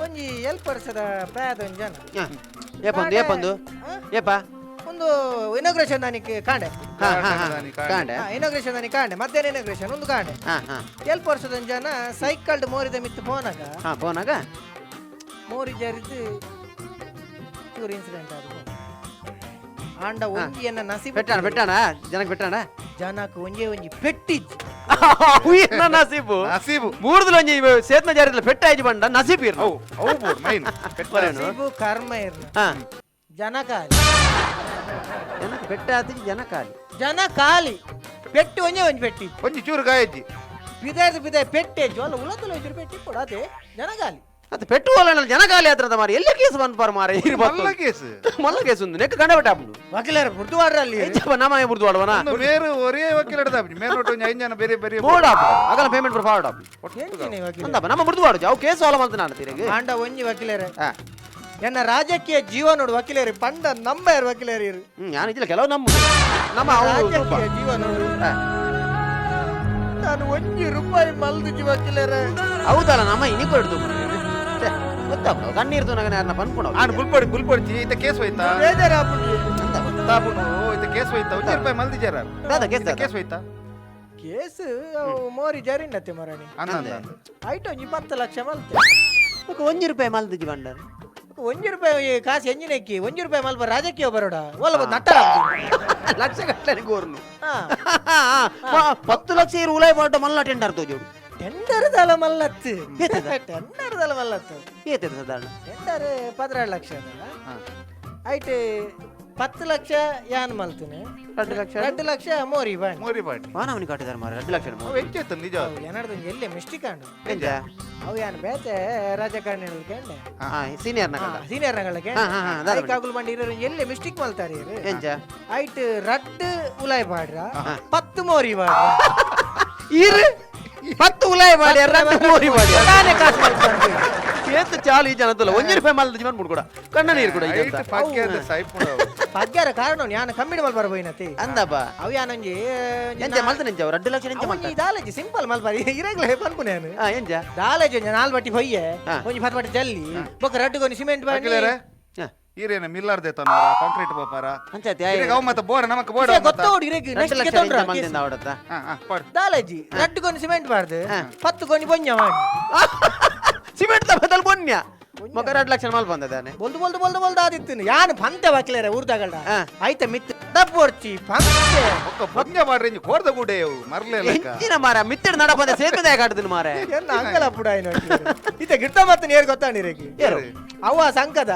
ಒಂಜಿ ಎಲ್ಪ ವರ್ಷದ ಪ್ರಾಯದ ಒಂಜಿ ಜನ. ಹಾ. ಏಪಂದು ಏಪಂದು. ಹಾ? ಏಪ. ಒಂದು ಇನಾಗ್ರೇಷನ್ ದಾನಿಕ್ ಕಾಂಡೆ. ಹಾ ಹಾ ಹಾ ಕಾಂಡೆ. ಇನಾಗ್ರೇಷನ್ ದಾನಿ ಕಾಂಡೆ ಮಧ್ಯಾಹ್ನ ಇನಾಗ್ರೇಷನ್ ಒಂದು ಕಾಂಡೆ. ಹಾ ಹಾ. ಎಲ್ಪ ವರ್ಷದ ಒಂಜಿ ಜನ ಸೈಕಲ್ಡ್ ಮೋರಿದ ಮಿತ್ತು ಪೋನಾಗ. ಹಾ ಪೋನಾಗ. ಮೋರಿ ಜಾರಿದ್ದು ಚೂರು ಇನ್ಸಿಡೆಂಟ್ ಆದ. ಆಂಡ ಒಂಜಿ ಎನ್ನ ನಸೀಬ್. ಪೆಟ್ಟಾಣ ಪೆಟ್ಟಾಣ ಜನಕ್ಕೆ ಪೆಟ್ಟಾಣ. ಜನಕ್ಕೆ ಒಂಜೇ ಒಂಜಿ ಪೆಟ್ಟಿಜ್ಜಿ. ಏನ ನಸೀಬು. ನಸೀಬು. ಮೂರ್ದಲ ಒಂಜಿ ಸೇತ್ನ ಜಾರಿದ ಪೆಟ್ಟ ಆಯ್ತು ಬಂಡ ನಸೀಬ್ ಇರ್ನ. ಅವು ಅವು ಬೋರ್ಡ್ ಮೈನ್ ಬರೇನು? ನಸೀಬು ಕರ್ಮ ಇರ್ನ. ಹಾ. ಜನ ಖಾಲಿ. ಜನಕ್ಕೆ ಪೆಟ್ಟ ಆತಿ ಜನ ಖಾಲಿ. ಜನ ಖಾಲಿ ಪೆಟ್ಟು ಒಂಜೇ ಒಂಜಿ ಪೆಟ್ಟಿ. ಒಂಜಿ ಚೂರು ಗಾಯಜ್ಜಿ. ಬಿದಾಯ್ದು ಬಿದಾಯ್ ಪೆಟ್ಟೆ ಜ್ವಾಲ ಉಲತುಲ ಒಂಚೂರು ಪೆಟ್ಟಿ ಕೊಡು ಅದೇ ಜನ ಖಾಲಿ. ಅದು ಪೆಟ್ಟು ಹೋಲಣ್ಣ ಜನ ಖಾಲಿ ಆತ್ರದ ಮಾರಿ ಎಲ್ಲ ಕೇಸ್ ಬಂದ್ ಮಾರ ಮಲ್ಲ ಕೇಸ್. ಮಲ್ಲ ಕೇಸ್ ಒಂದು ನೆಕ್ ಗಂಡ ಬಿಟ್ಟ ಹಾಪುಂಡು. ವಕೀಲರ ಬುರ್ದು ವಾಡ್ರಲ್ಲಿ. ಎಂಚಪ್ಪ ನಮ್ಮ ಬುರ್ದು ಆಡುವನ. ಒಂದು ಬೇರೆ ಒರೇ ವಕೀಲ ಹಿಡ್ದಾಪಿ ಮೇಲ್ ನೋಟು ಒಂಜಿ ಐದು ಜನ ಬೇರೆ ಬೇರೆ. ಬೋರ್ಡ್ ಆಪು ಆಗಲ ಪೇಮೆಂಟ್ ಫಾರ್ವರ್ಡ್ ಆಪು. ಎಂಚಿನ ವಕೀಲ. ಅಂದಪ್ಪ ನಮ್ಮ ಬುರ್ದು ಆಡುಜಿ ಅವು ಕೇಸ್ ಸಾಲ್ವ್ ಮಾಡ್ತಾನೆ ನಾನು ತಿರುಗಿ. ಆಂಡ ಒಂಜಿ ವಕೀಲರೇ. ಹಾ. ಎನ್ನ ರಾಜಕೀಯ ಜೀವ ನೋಡು ವಕೀಲರೇ ಪಂಡ ನಮ್ಮ ಯಾರು ವಕೀಲರು ಇರು. ನಾನು ಇದ್ದಿಲ್ಲ ಕೆಲವು ನಮ್ಮ ನಮ್ಮ ಅವ್ರು ಸ್ವಲ್ಪ. ರಾಜಕೀಯ ಜೀವ ನೋಡು. ಹಾ. ನಾನು ಒಂಜಿ ರೂಪಾಯಿ ಮಲ್ದುಜಿ ವಕೀಲರೇ. ಹೌದಲ್ಲ ನಮ್ಮ ಇನಿಕೋ ಹಿಡ್ದು ಗೊತ್ತಾಪ ಕಣ್ಣೀರು ತೂನಗ ಯಾರನ್ನ ಪನ್ಪುಣ. ಆನ್ ಬುಲ್ಪಡಿ ಬುಲ್ಪಡಿಚಿ ಈತ ಕೇಸ್ ಹೋಯ್ತಾ. ಬೇಜಾರಾಪುಂಡು. ತಾಪುನು ಈತ ಕೇಸ್ ಹೋಯ್ತಾ ಒಂಜಿ ರೂಪಾಯಿ ಮಲ್ದಿಜಾರ. ದಾದ ಕೇಸ್ ದಾದ? ಕೇಸ್ ಹೋಯ್ತಾ. ಕೇಸ್ ಅವು ಮೋರಿ ಜಾರಿಂಡತ್ತೆ ಮರಣಿ. ಅಂದ ಅಂದ ಅಂದ. ಐಟ್ ಒಂಜಿ 10 ಲಕ್ಷ ಮಲ್ತೆ. ಬೊಕ ಒಂಜಿ ರೂಪಾಯಿ ಮಲ್ದಿಜಿ ಬಂಡರ್. ಒಂಜಿ ರೂಪಾಯಿ ಕಾಸು ಎಂಜಿನಕ್ಕಿ ಒಂಜಿ ರೂಪಾಯಿ ಮಲ್ಪ ರಾಜಕೀಯ ಬರೋಡ ಒಲ್ಲ ನಟ್ಟರ. ಲಕ್ಷ ಗಟ್ಟಲೆ ಗೋರ್ನು. ಹಾ. 10 ಲಕ್ಷ ಇರು ಉಲಾಯ್ ಪಾಟ ಮಲ್ಲ ಟೆಂಡರ್ ತೋಜೋಡು. ಟೆಂಡರ್ ದಲ ಮಲ್ಲತ್ತು. ಏತದ? ಟೆಂಡರ್ ದಲ ಮಲ್ಲತ್ತು. ಏತದ ಸಾಧಾರಣ? ಟೆಂಡರ್ 12 ಲಕ್ಷ ಅದಲ್ಲ. ಐಟ್ 10 ಲಕ್ಷ ಯಾನ್ ಮಲ್ತುನೆ. 2 ಲಕ್ಷ. 2 ಲಕ್ಷ ಮೋರಿ ಬಾಣಿ. ಮೋರಿ ಬಾಣಿ. ವಾನವನಿ ಕಾಟಿದಾರ ಮಾರ 2 ಲಕ್ಷ. ಅವು ಹೆಚ್ಚಾಯ್ತು ನಿಜ. ಏನಾಡ್ದು ಎಲ್ಲೆ ಮಿಸ್ಟೇಕ್ ಆಂಡು. ಎಂಜ? ಅವು ಯಾನ್ ಬೇತೆ ರಾಜಕಾರಣಿ ಕೇಂಡೆ. ಹಾ, ಸೀನಿಯರ್ ನಗಲ್ಲ. ಸೀನಿಯರ್ ನಗಲ್ಲ. ಹಾ, ಹಾ, ಹಾ, ದಾದ. ಕಾಗುಲ್ ಬಂಡಿ ಇರೋರು ಎಲ್ಲೆ ಮಿಸ್ಟೇಕ್ ಮಲ್ತಾರೆ ಇರು. ಎಂಜ? ಐಟ್ ರಡ್ಡು ಉಲಾಯ್ ಬಾಡ್ರ, 10 ಮೋರಿ ಬಾಡ್ರ. ಇರು 10 ಉಲಾಯ್ ಬಾಡಿ, 2 ಮೋರಿ ಬಾಡಿ. ನಾನೇ ಕಾಸು ಮಲ್ತಾರೆ. ಏತ್ ಚಾಲು ಈ ಜನ ತುಲ 1 ರೂಪಾಯಿ ಮಲ್ದ ಜೀವನ್ ಬಿಡ್ಕೊಡ ಕಣ್ಣ ನೀರು ಕೂಡ. ಐಟ್ ಪಕ್ಕೆ ಅಂತ ಸೈಪುಡ. ಪಗ್ಯಾರ ಕಾರಣ ಯಾನ ಕಮ್ಮಿಡಿ ಮಲ್ಬಾರ ಹೋಯ್ನತಿ. ಅಂದಪ್ಪ. ಅವು ಯಾನೊಂಜಿ ಎಂಚ ಮಲ್ತ ನೆಂಚ 2 ಲಕ್ಷ ಎಂಚ ಮಲ್ತ? ದಾಲಜಿ ಸಿಂಪಲ್ ಮಲ್ಬಾರಿ ಇರಗ್ಲೇ ಪನ್ಪುನೆ ಯಾನು. ಹಾ, ಎಂಚ? ದಾಲಜಿ ಒಂಜಿ 4 ಬಟ್ಟಿ ಹೊಯ್ಯೆ, ಹಾ. ಒಂಜಿ 10 ಬಟ್ಟಿ ಜಲ್ಲಿ ಬೊಕ್ಕ ರಡ್ಡುಗೊಂಜಿ ಸಿಮೆಂಟ್ ಬಾಣಿ. ವಕೀಲರೇ, ಹಾ. ಈರೇನ ಮಿಲ್ಲಾರ್ದೆ ತನ್ನೋರ ಕಾಂಕ್ರೀಟ್ ಬೋಪಾರ? ಪಂಚಾಯತಿ. ಇರೆಗ್ ಅವು ಮತ್ತೆ ಬೋರ್ಡ್ ನಮಕ್ ಬೋರ್ಡ್. ಇಸೆ ಗೊತ್ತೋಡು ಇರೆಗ್ 2 ನೆಕ್ಸ್ಟ್ ಲಕ್ಷ ಗೆತೊಂಡ್ರ. ಎಂಚ ಮಲ್ತಿಂದ ಅವಡತ್ತ? ಹಾ ಹಾ ಪಾಡ್. ದಾಲಜಿ ರಡ್ಡುಗೊಂಜಿ ಸಿಮೆಂಟ್ ಬಾರ್ದು 10 ಗೊಂಜಿ ಬೊಂಜ ಮಾಡಿ. ಸಿಮೆಂಟ್ ತ ಬದಲ್ ಬೊನ್ಯ ಮೊಕ 2 ಲಕ್ಷ ಮಲ್ ಬಂದದಾನೆ. ಬೊಲ್ದು ಬೊಲ್ದು ಬೊಲ್ದು ಬೊಲ್ದು ಆದಿತ್ತು ಯಾನು ಪಂತೆ ವಕೀಲರೆ ಊರ್ದಗಲ್ಡ. ಹಾ. ಐತ ಮಿತ್ ದಪ್ಪೊರ್ಚಿ ಪಂತೆ. ಒಕ್ಕ ಬೊಂಜ ಮಾಡ್ರಿ ಇಂಜಿ ಕೋರ್ದ ಗೂಡೆ ಅವು ಮರ್ಲೆ ಲೆಕ್ಕ. ಎಂಚಿನ ಮಾರ ಮಿತ್ತಿಡ್ ನಡ ಬಂದ ಸೇತುವೆ ಕಾಡ್ದಿನ ಮಾರ. ಎನ್ನ ಅಂಗಲ ಪುಡ ಇತ್ತ ಗಿಡ್ತ ಮತ್ತೆ ನೇರ್ ಗೊತ್ತಾಂಡಿರೇಕಿ. ಏರು? ಅವ್ವ ಸಂಕದ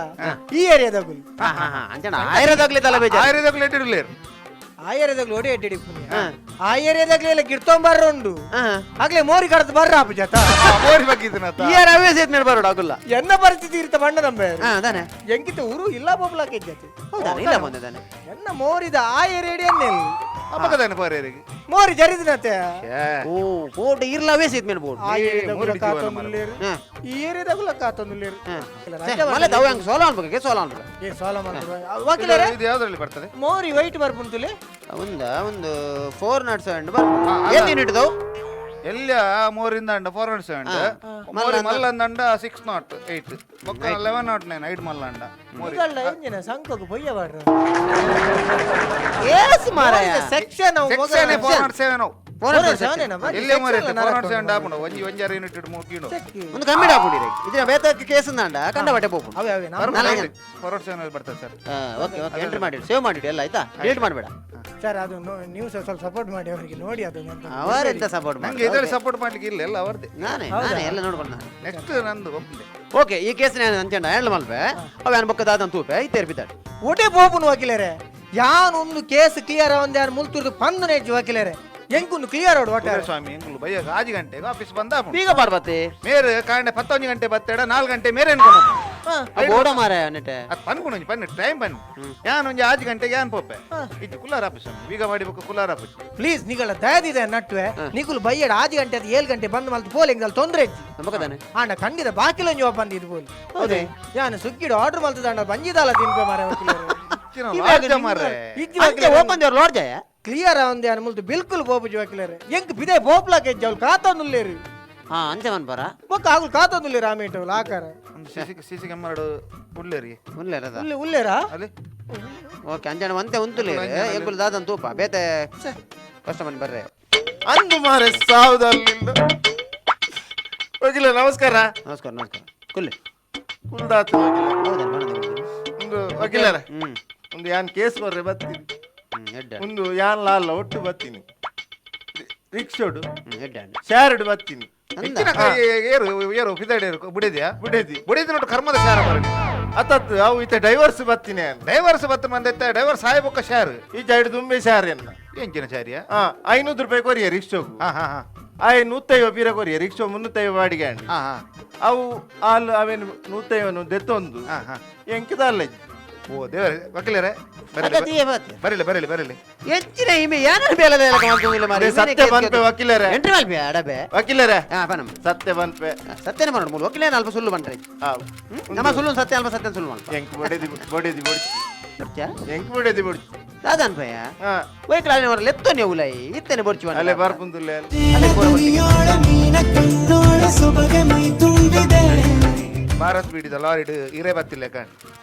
ಈ ಏರಿಯಾದಾಗುಲು. ಹಾ ಹಾ ಹಾ, ಅಂಚನ ಆಯಿರದಾಗ್ಲಿ ತಲೆ ಬೇಜಾರ್. ಆಯುರ್ವೇದಕ್ಕೆ ಲೇಟ್ ಇರ್ಲೇರು. ಆ ಏರಿಯಾದಾಗ್ಲು ಒಡೆ ಎಡ್ಡಿ ಪುಣ್ಯ. ಹಾ. ಆ ಏರಿಯಾದಾಗ್ಲಿ ಎಲ್ಲ ಗಿಡ್ತೊಂಬರ್ರ ಉಂಡು. ಹಾ. ಆಗ್ಲೇ ಮೋರಿ ಕಡದು ಬರ್ರ ಆಪು ಜಾತ. ಮೋರಿ ಬಗ್ಗಿದ್ದೀನತ್ತ. ಈ ಯಾರು ಅವೇ ಸೇತುವೆ ಬರೋಡು ಆಗುಲ್ಲ. ಎನ್ನ ಪರಿಸ್ಥಿತಿ ಇರ್ತ ಬಣ್ಣ ನಂಬೆ. ಹಾ ಅದಾನೆ. ಎಂಕಿತ ಊರು ಇಲ್ಲ ಬೊಬ್ಲಾಕ ಇದ್ದಾತೆ. ಹೌದಾ, ಇಲ್ಲ ಬಂದಿದ್ದಾನೆ. ಎನ್ನ ಮೋರಿದ ಆ ಏರಿಯಾ ಎನ್ನೆಲ್ಲಿ. ಅಪ್ಪಗದಾನೆ ಪೋರೇರಿಗೆ. ಮೋರಿ ಜರಿದಿನತೆ. ಓ ಬೋರ್ಡ್ ಇರ್ಲ ಅವೇ ಸೇತುವೆ ಬೋರ್ಡ್. ಆ ಏರಿಯಾದಾಗುಲ ಮೋರಿ ಜೀವನ ಕಾತೊಂದುಲ್ಲೇರು. ಹಾ. ಈ ಏರಿಯಾದಾಗುಲ ಕಾತೊಂದುಲ್ಲೇರು. ಹಾ. ಇಲ್ಲ, ರಜೆ ಮಲೆ ದವ ಹಂಗ ಸೋಲ ಅನ್ಬೇಕು, ಸೋಲ ಅನ್ಬೇಕು. ಏ ಸೋಲ ಮಾಡ್ತಾರೆ ವಕೀಲರೇ. ಇದು ಯಾವ್ದ್ರಲ್ಲಿ ಬರ್ತದೆ? ಮೋರಿ ವೈಟ್ ಬರ್ಪುಂತುಲೆ. ಒಂದ ಒಂದು 407 ಬರ್ ಏನ್ ಯೂನಿಟ್ ದವು? ಎಲ್ಲ ಮೋರಿಂದ ಅಂಡ 407. ಹಾ. ಮೋರಿ ಮಲ್ಲಂದಂಡ 608 ಬೊಕ್ಕ 1109 ಐಟ್ ಮಲ್ಲಂಡ ಮೋರಿ. ಈಗಲ್ಲ ಇಂಜಿನ ಸಂಕಗ್ ಬೊಯ್ಯ ಬಾಡ್ರ. ಏಸ್ ಮಾರಾಯ. ಸೆಕ್ಷನ್ ಸೆಕ್ಷನ್ 407 ಅವು. 407. ಎಲ್ಲೇ ಮೋರಿ 407 ಆಪುಂಡು ಒಂಜಿ ಒಂಜಾರು ಯೂನಿಟ್ ಮುಗಿಂಡು. ಒಂದು ಕಮ್ಮಿ ಹಾಕೊಂಡಿರಿ ಇದ್ರ ಬೇತಕ್ಕೆ ಕೇಸ್ ಅಂಡ ಕಂಡ ಬಟ್ಟೆ ಪೋಪು. ಅವೇ ಅವೇ ನಮ್ಮ 407 ಬರ್ತದೆ ಸರ್. ಓಕೆ ಓಕೆ, ಎಂಟ್ರಿ ಮಾಡಿ, ಸೇವ್ ಮಾಡಿಡಿ ಎಲ್ಲ ಆಯ್ತಾ? ಡಿಲೀಟ್ ಮಾಡಬೇಡ. ಸರ್, ಅದು ನೀವು ಸ್ವಲ್ಪ ಸಪೋರ್ಟ್ ಮಾಡಿ ಅವರಿಗೆ ನೋಡಿ ಅದು ಎಂತ. ಅವರೆಂತ ಸಪೋರ್ಟ್ ನಂಗೆ ಮಾಡಿ ಇದರಲ್ಲಿ ಸಪೋರ್ಟ್ ಮಾಡ್ಲಿಕ್ಕೆ ಇಲ್ಲ, ಎಲ್ಲ ಅವರದೇ. ನಾನೇ ನಾನೇ ಎಲ್ಲ ನೋಡ್ಕೊಂಡು ನಾನು. ನೆಕ್ಸ್ಟ್ ನಂದು ಒಪ್ಪಂದೆ. ಓಕೆ, ಈ ಕೇಸ್ ನಾನು ಅಂಚಂಡ ಹ್ಯಾಂಡಲ್ ಮಲ್ಪೆ ಅವ ಯಾನ್ ಬೊಕ್ಕ ದಾದನ್ ತೂಪೆ ಇತ್ತೇರ್ಪಿದ್ದಾಳೆ. ಒಟೆ ಪೋಪುನು ವಕೀಲರೇ, ಯಾನೊಂದು ಕೇಸ್ ಕ್ಲಿಯರ್ ಆವಂದೆ ಯಾನ್ ಮುಲ್ತುರ್ದು ಪಂದು ನೇಜ್ ವಕೀಲರೇ, ಎಂಕುಂದು ಕ್ಲಿಯರ್ ಅವಡು ಒಟ್ಟಾರೆ. ಸ್ವಾಮಿ ಎಂಗುಲು ಬಯ್ಯ 5 ಗಂಟೆಗೆ ಆಫೀಸ್ ಬಂದ ಆಪುಂಡು. ಬೀಗ ಪಾಡ್ಬತ್ತೆ. ಮೇರೆ ಕಾಂಡೆ 11 ಗಂಟೆ ಬತ್ತೇಡ 4 ಗಂಟೆ ಮೇರೆ ಅನ್ಕೊಂಡು. ಹಾ. ಬೋಡ ಮಾರ ನೆಟ್ಟೆ. ಅದು ಪನ್ಕೊಂಡು ಒಂಜಿ ಪನ್ನಿ ಟೈಮ್ ಬನ್ನಿ ಯಾನ್ ಒಂಜಿ 5 ಗಂಟೆಗೆ ಯಾನ್ ಪೋಪೆ ಇಜ್ಜಿ ಕುಲ್ಲಾರ ಆಫೀಸ್ ಬೀಗ ಮಾಡಿ ಬೊಕ್ಕ ಕುಲ್ಲಾರ ಆಫೀಸ್. ಪ್ಲೀಸ್ ನಿಗಳ ದಯದಿದೆ ನಟ್ಟುವೆ ನಿಗುಲು ಬಯ್ಯಡ 5 ಗಂಟೆ ಅದು 7 ಗಂಟೆ ಬಂದು ಮಲ್ತು ಪೋಲಿ ಎಂಗಲ್ ತೊಂದ್ರೆ ಇಜ್ಜಿ. ನಮಕದಾನೆ. ಆಂಡ ಖಂಡಿತ ಬಾಕಿಲೊಂಜಿ ಬಂದು ಇದು ಪೋಲಿ. ಹೌದೇ? ಯಾನು ಸುಗ್ಗಿಡು ಆರ್ಡರ್ ಮಲ್ತದ ಬಂಜಿದಾಲ ತಿನ್ಪೆ ಮಾರ ವಕೀಲರೇ. ಲಾಡ್ಜ ಮಾರ್ರೆ. ಇಜ್ಜಿ ವಕೀಲರೇ. ಓಪನ್ ದೇವ್ರ ಲಾಡ್ಜಾಯ? ಕ್ಲಿಯರ್ ಆವಂದೆ ಯಾನ್ ಮುಲ್ತು ಬಿಲ್ಕುಲ್ ಪೋಪುಜಿ ವಕೀಲರೇ, ಎಂಕ್ ಬಿದೆ ಪೋಪ್ಲಾಕ ಇಜ್ಜಿ ಅವ್ಲು ಕಾತೊಂದುಲ್ಲೇರು. ಹಾ ಅಂಚೆ ಮನ್ಪರ. ಬೊಕ್ಕ ಆಗುಲ್ ಕಾತೊಂದುಲ್ಲೇರು ಆಮೇಟು ಅವ್ಲು ಆಕಾರ. ಒಂದು ಸಿಸಿ ಸಿಸಿ ಕ್ಯಾಮರಾಡು ಉಳ್ಳೇರಿ. ಉಲ್ಲೇರದ. ಉಲ್ಲೆ ಉಲ್ಲೇರಾ? ಅಲ್ಲಿ. ಓಕೆ, ಅಂಜನ ಒಂತೆ ಉಂತುಲೇ ಎಂಕುಲು ದಾದನ್ ತೂಪ ಬೇತೆ ಕಸ್ಟಮರ್ ಬರ್ರೆ. ಅಂದು ಮಾರೆ ಸಾವುದಲ್ಲಿಲ್ಲ. ವಕೀಲ ನಮಸ್ಕಾರ. ನಮಸ್ಕಾರ ನಮಸ್ಕಾರ ಕುಲ್ಲೆ. ಕುಲ್ದಾತು ವಕೀಲ. ಹೌದಾ ಬಣ್ಣದ ಕುಲ್ಲೆ. ಒಂದು ವಕೀಲರ ಹ್ಮ್ ಒಂದು ಯಾನ್ ಕೇಸ್ ಬರ್ರೆ ಬತ್ತೀನಿ. ಹ್ಮ್ ಎಡ್ಡ. ಒಂದು ಯಾನ್ ಲಾಲ್ಲ ಒಟ್ಟು ಬತ್ತೀನಿ ರಿಕ್ಷೋಡು. ಹ್ಮ್ ಎಡ್ಡ. ಶಾರಡು ಬತ್ತೀನಿ. ಹೆಚ್ಚಿನ ಕೈ ಏರು ಏರು ಫಿದಾಡಿ ಏರು ಬುಡಿದ್ಯಾ? ಬುಡೇದಿ. ಬುಡಿದ ನೋಡು ಕರ್ಮದ ಶಾರ ಬರಲಿ. ಅತತ್ತು ಅವು ಇತ್ತ ಡೈವರ್ಸ್ ಬತ್ತೀನಿ ಯಾನ್. ಡೈವರ್ಸ್ ಬತ್ತ ಮಂದೆತ್ತ ಡೈವರ್ಸ್ ಸಾಯಬೊಕ್ಕ ಶಾರು. ಈ ಜೈಡ್ ದುಂಬೆ ಶಾರ್ ಎನ್ನ. ಎಂಚಿನ ಶಾರಿಯ? ಹಾ 500 ರೂಪಾಯಿ ಕೊರಿಯ ರಿಕ್ಷೋಗು. ಹಾ ಹಾ ಹಾ. ಆಯ್ 150 ಬೀರ ಕೊರಿಯ ರಿಕ್ಷೋ 350 ಬಾಡಿಗೆ ಅಂಡಿ. ಹಾ ಹಾ. ಅವು ಆಲ್ ಅವೇನು 150 ದೆತ್ತೊಂದು. ಹಾ ಹಾ. ಎಂಕಿದಲ್ಲ. ಓ ದೇವರೇ ವಕೀಲರೇ ಬರಲಿ ಅಗತ್ಯ ಬಾತೆ. ಬರಲಿ ಬರಲಿ ಬರಲಿ. ಹೆಚ್ಚಿನ ಇಮೆ ಯಾರು ಬೇಲೆ ಬೇಲೆ ಮಾಡ್ಕೊಂಡಿಲ್ಲ ಮಾರ್ರೆ. ಅದೇ ಸತ್ಯ ಬನ್ಪೆ ವಕೀಲರೇ. ಎಂಟ್ರಿ ಮಲ್ಪೆ ಅಡಬೆ. ವಕೀಲರೇ. ಹಾ ಬನ್ನಮ್ಮ. ಸತ್ಯ ಬನ್ಪೆ. ಸತ್ಯನೇ ಮಾಡೋಣ ಮೂಲ ವಕೀಲ ಅಲ್ಪ ಸುಳ್ಳು ಬಂಟ್ರೆ. ಆ, ನಮ್ಮ ಸುಳ್ಳು ಸತ್ಯ ಅಲ್ಪ ಸತ್ಯ ಸುಳ್ಳು ಮಾಡ್ಪ. ಎಂಕ್ ಬಡೇದಿ ಬಡೇದಿ ಬೊಡ್ಚಿ. ಬರ್ತ್ಯಾ? ಎಂಕ್ ಬಡೇದಿ ಬೊಡ್ಚಿ. ದಾದಾನ್ ಪಯ್ಯ. ಹಾ. ವೈಕಲ್ ಅವರ ಲೆತ್ತೋನೆ ಉಲೈ ಇತ್ತನೆ ಬೊರ್ಚಿ ಬಂಡ. ಅಲ್ಲೇ ಬರ್ಪುಂದುಲ್ಲೆ ಅಲ್ಲಿ. ದುನಿಯಾಳ ಮೀನ ಕಣ್ಣೋಳ ಸೊಬಗೆ ಮೈ ತುಂಬಿದೆ. ಭಾರತ್ ಬೀಡಿದ ಲಾರಿಡ್ ಇರೇ ಬತ್ತಿಲ್ಲ ಕಾಣ್.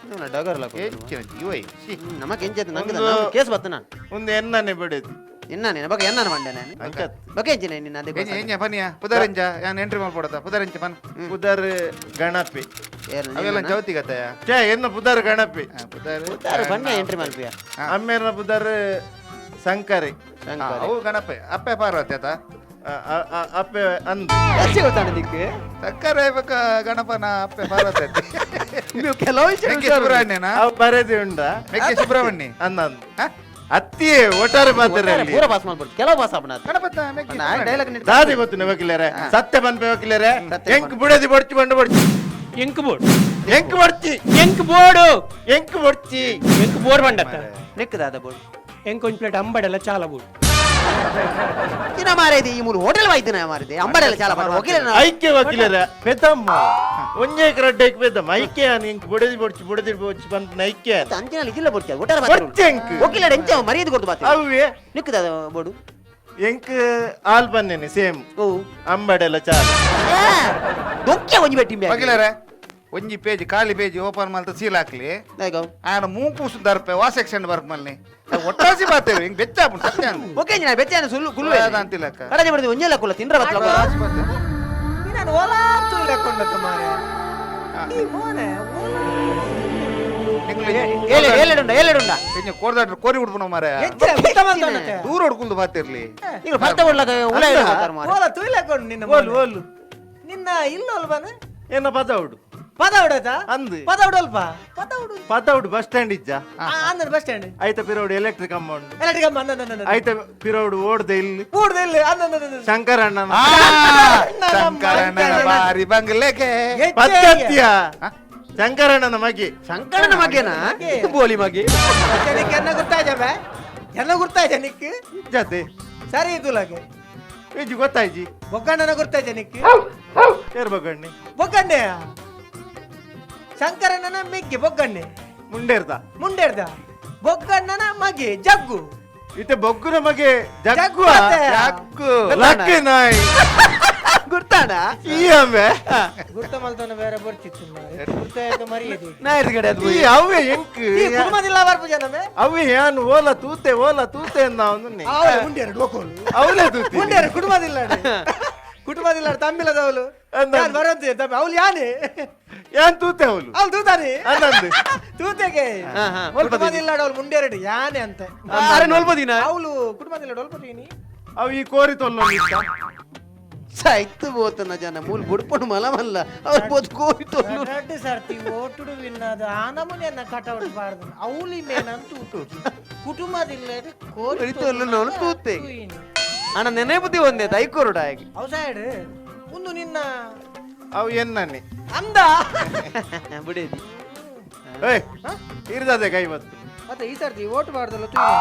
ಡಗರ್ ಲಾಕು. ಹೆಚ್ಚಿನ ಜೀವ I. ಛೀ. ನಮಕ್ ಎಂಚೆತ್ ನಂಗೆ ಒಂದು- ಕೇಸ್ ಬತ್ತ ನಾನು. ಒಂದು ಎನ್ನನೆ ಬಡೇದಿ. ಎನ್ನಾನೆ ಬಗೆ ಎನ್ನಾನ ಮಂಡೆ ನಾನು. ಅಂಕತ್. ಬಗೆ ಎಂಚಿನ ನಿನ್ನ ಅದೇ ಎಂಜ ಎಂಜ ಪನಿಯ ಪುದರೆಂಜ ಯಾನ್ ಎಂಟ್ರಿ ಮಾಡ್ಕೊಡತ್ತ ಪುದರೆಂಜ ಪನ್. ಪುದರ್ ಗಣಪಿ. ಅವೆಲ್ಲ ಚೌತಿ ಕತೆಯ. ಛೇ ಎನ್ನ ಪುದರ್ ಗಣಪಿ. ಪುದರ್ ಬಣ್ಣ ಎಂಟ್ರಿ ಮಲ್ಪಿಯ. ಅಮ್ಮೇರ್ನ ಪುದರ್ ಸಂಕರಿ. ಅವು ಗಣಪೆ ಅಪ್ಪೆ ಪಾರ್ವತಿ ಆತ. ಅಪ್ಪೆ ಅಂದ್. ಹೆಚ್ಚು ಗೊತ್ತಾಣ ನಿಕ್ಕು. ಸಕ್ಕರೆ ಬೊಕ ಗಣಪನ ಅಪ್ಪೆ ಪಾರ್ವತಿ. ನೀವು ಕೆಲವು ವಿಷಯ ಮೆಕ್ಕೆ ಹುಷಾರು. ಸುಬ್ರಹ್ಮಣ್ಯನಾ? ಅವು ಬರೆದಿ ಉಂಡ. ಮೆಕ್ಕೆ ಸುಬ್ರಹ್ಮಣ್ಯ. ಅಂದ ಅಂದ್. ಹ? ಅತ್ತಿಯೇ ಒಟ್ಟಾರೆ ಪಾತ್ರ. ಒಟ್ಟಾರೆ ಪೂರ ಪಾಸ್ ಮಾಡ್ಬಿಡ್ತು, ಕೆಲವು ಪಾಸ್ ಆಪಣ. ಗಣಪತ ಮೆಕ್ಕೆ. ಡೈಲಾಗ್. ದಾದಿ ಗೊತ್ತು ವಕೀಲರೇ, ಸತ್ಯ ಪನ್ಪೆ ವಕೀಲರೇ. ಸತ್ಯ. ಎಂಕ್ ಬುಡದಿ ಬೊಡ್ಚಿ ಬಂಡು ಬೊಡ್ಚಿ. ಎಂಕ್ ಬೋರ್ಡ್. ಎಂಕ್ ಬೊಡ್ಚಿ. ಎಂಕ್ ಬೋರ್ಡು. ಎಂಕ್ ಬೊಡ್ಚಿ. ಎಂಕ್ ಬೋರ್ಡ್ ಬಂಡತ್ತ. ನಿಕ್ಕದಾದ ಬೋರ್ಡ್. ಎಂಕ್ ಒಂಜಿ ಪ್ಲೇಟ್ ಅಂಬಡೆಲ್ಲ ಚಾಲ ಬೋರ್ಡ್. ಇನ್ನ ಮಾರೈದೆ, ಈ ಮೂರು ಹೋಟೆಲ್ ವಾಯ್ತಿನ ಮಾರಿದೆ, ಅಂಬಡೆಲ್ಲ ಚಾಲ ಮಾರ ವಕೀಲರ. ಐಕ್ಯ ವಕೀಲರ ಪೆದಮ್ಮ ಒಂಜೇ ರಡ್ಡೈಕ್ ಪೆದಮ್ಮ ಐಕ್ಯ ಎಂಕ್ ಬುಡದಿ ಬೊಡ್ಚಿ ಬುಡದಿ ಬೊಡ್ಚಿ ಪನ್ಪುನ ಐಕ್ಯ. ಅಂಚಿನ ಇಜಿಲ್ಲ ಬೋರ್ಡ್ ಒಟ್ಟಾರೆ. ಬೊಡ್ಚಿ ಎಂಕ್. ವಕೀಲರ ಎಂಚ ಮರ್ಯಾದೆ ಕೊಡ್ತು ಬಾತೆ. ಅವ್ವೇ. ನಿಕ್ಕದಾದ ಬೋರ್ಡು. ಎಂಕ್ ಆಲ್ ಬನ್ನೇನೆ ಸೇಮ್. ಓ. ಅಂಬಡೆಲ್ಲ ಚಾಲ. ದೊಕ್ಕೆ ಒಂಜಿ ಬೆಟ್ಟಿ. ವಕೀಲರೇ, ಒಂಜಿ ಪೇಜ್ ಖಾಲಿ ಪೇಜ್ ಓಪನ್ ಮಲ್ತ ಸೀಲ್ ಹಾಕ್ಲಿ. ಆನ ಮೂಂಕು ದರ್ಪೆ ವಾ ಸೆಕ್ಷನ್ ಬರ್ಕ್ ಮಲ್ನಿ ಒಟ್ಟಾಸಿ ಬಾತೇವೆ ಹಿಂಗ್ ಬೆಚ್ಚ ಆಪುಂಡು ಸತ್ಯ ಅಂದ್. ಓಕೆ ಜನ ಬೆಚ್ಚ ಸುಳ್ಳು ಕುಲ್ವೆ. ಅಂತಿಲ್ಲಕ್ಕ. ಕಡಜೆ ಬಡಿದು ಒಂಜೆಲ್ಲ ಕುಲ್ಲ ತಿಂದ್ರ ಬತ್ತಲ. ಒಟ್ಟಾಸಿ ಬಾತೆ. ನಾನು ಓಲಾ ತೂಲೆಕೊಂಡತ್ತ ಮಾರೆ ಈ ಮೋನೆ ಓಲಾ. ನಿಂಗ್ಲು ಏಳೆಡು ಏಳೆಡುಂಡ ಏಳೆಡುಂಡ. ಇಂಜ ಕೋರ್ದಾಟ್ರ ಕೋರಿ ಉಡ್ಪುನ ಮಾರೆ. ಎಂಚ ಗುರ್ತ ಮಲ್ತೊಂಡತ್ತೆ? ದೂರ ಹೊಡ್ಕೊಂಡು ಬಾತಿರ್ಲಿ. ಈಗ ಭರ್ತ ಕೊಡ್ಲಕ ಉಲ ಮಾರೆ. ಓಲ ತೂಲೆಕೊಂಡು ನಿನ್ನ ಓಲು ಮೋನೆ. ಓಲು. ನಿನ್ನ ಇಲ್ಲೋಲ್ ಬನ. ಏನ ಪದೌಡು. ಪದ ಉಡತ. ಅಂದ್. ಪದ ಉಡಲ್ಪ ಪದ ಉಡು. ಪದೌಡು ಬಸ್ ಸ್ಟ್ಯಾಂಡ್ ಇಜ್ಜ. ಅಂದ್ರ ಬಸ್ ಸ್ಟ್ಯಾಂಡ್. ಐತ ಪಿರೌಡು ಎಲೆಕ್ಟ್ರಿಕ್ ಅಮೌಂಟ್. ಎಲೆಕ್ಟ್ರಿಕ್ ಅಮ್ಮ ಅಂದ. ಐತ ಪಿರೌಡು ಓಡ್ದೆ ಇಲ್ಲಿ. ಊಡ್ದೆ ಇಲ್ಲಿ ಅಂದ. ಶಂಕರಣ್ಣನ. ಶಂಕರನ ಬಾರಿ ಬಂಗ್ಲೆಗೆ. ಪದ್ಧತಿಯ ಶಂಕರಣ್ಣನ ಮಗಿ. ಶಂಕರನ ಮಗೇನಾ ಬೋಲಿ ಮಗಿ. ನಿಕ್ ಎನ್ನ ಗುರ್ತಾಯ್ಜ ಬೇ, ಎನ್ನ ಗುರ್ತಾಯ್ಜ ನಿಕ್? ಜತೆ. ಸರಿ ತುಲಗೆ. ಇಜ್ಜಿ ಗೊತ್ತಾಯ್ಜಿ. ಬೊಕ್ಕಣ್ಣನ ಗುರ್ತಾಯ್ಜ ನಿಕ್? ಏರ್ ಬೊಗಣ್ಣಿ? ಬೊಕ್ಕಣ್ಣೆ, ಶಂಕರಣ್ಣನ ಮಿಕ್ಕಿ ಬೊಕ್ಕಣ್ಣೆ. ಮುಂಡೇರ್ದ. ಮುಂಡೇರ್ದ ಬೊಕ್ಕಣ್ಣನ ಮಗಿ ಜಗ್ಗು. ಇತ್ತೆ ಬೊಗ್ಗುನ ಮಗೆ ಜಗ್ಗುವ. ಜಗ್ಗು ಅತ್ತೆ. ಜಗ್ಗು. ಲಕ್ಕೆ ನಾಯಿ. ಗುರ್ತಾಣ. ಈ ಅಮ್ಮೆ. ಗುರ್ತ ಮಲ್ತನ ಬೇರೆ ಬರ್ತಿತ್ತು ಮಾರ್ರೆ. ಗುರ್ತಾಯ್ತು ಮರಿಯದು. ನಾ ಎದುರುಗಡೆ ಅದು. ಈ ಅವ್ವೆ ಎಂಕ್. ಈ ಕುಟುಂಬದಿಲ್ಲ ಬರ್ಪು ಜನಮೆ. ಅವ್ವೆ ಯಾನ್ ಓಲ ತೂತೆ ಓಲ ತೂತೆ ಅಂದ ಅವನು. ಅವಳೆ ಮುಂಡೇರು ಡೋಕೋಲು. ಅವಲೇ ತೂತಿ. ಮುಂಡೇರು ಕುಟುಂಬದಿಲ್ಲ, ಕುಟುಂಬದಿಲ್ಲ ತಮ್ಮಿಲ್ಲದವಳು. ಅಂದ. ಯಾನ್ ಬರಂತೆ ತಮ್ಮಿ ಅವಳು ಯಾನೆ. ಯಾನ್ ತೂತೆ ಅವಳು. ಅವಳು ತೂತಾನೆ. ಅಂದಂದು. ತೂತೆಗೆ. ಹಾ, ಹಾ. ಕುಟುಂಬದಿಲ್ಲ ಅವಳು ಮುಂಡೇರಡು ಯಾನೆ ಅಂತ. ಅರೆ ನೋಲ್ಬೋದಿನ. ಅವಳು ಕುಟುಂಬದಿಲ್ಲ ಡೊಲ್ಪತೀನಿ. ಅವ್ ಈ ಕೋರಿ ತೊಲ್ಲೊಂದಿತ್ತ. ಸೈತು ಬೋತನ ಜನ ಮೂಲ್ ಬುಡ್ಪಣು ಮಲ ಮಲ್ಲ ಅವ್ರು ಬೋತ್ ಕೋರಿ ತೊಲ್ಲು. ಎರಡು ಸರ್ತಿ ಓಟುಡು ವಿನ್ನದು ಆ ನಮೂನೆಯನ್ನ ಕಟೌಟ್ ಬಾರ್ದು ಅವಳಿ ಮೇನಂತ ತೂತು ಕುಟುಂಬದಿಲ್ಲ ಕೋರಿ. ಕೋರಿ ತೊಲ್ಲು ತೂತೆ. ಅಣ್ಣ ನೆನೆ ಬುದ್ಧಿ ಒಂದೇ ದೈಕೋರುಡ ಹಾಗೆ. ಅವ್ ಸೈಡ್ ಒಂದು ನಿನ್ನ. ಅವ್ ಎನ್ನನ್ನಿ. ಅಂದ. ಬಿಡೇದಿ. ಏಯ್ ಇರ್ದದೆ ಕೈ ಮತ್ತು. ಮತ್ತೆ ಈ ಸರ್ತಿ ಓಟ್ ಬಾರ್ದಲ್ಲ ತೂಯಿನಿ.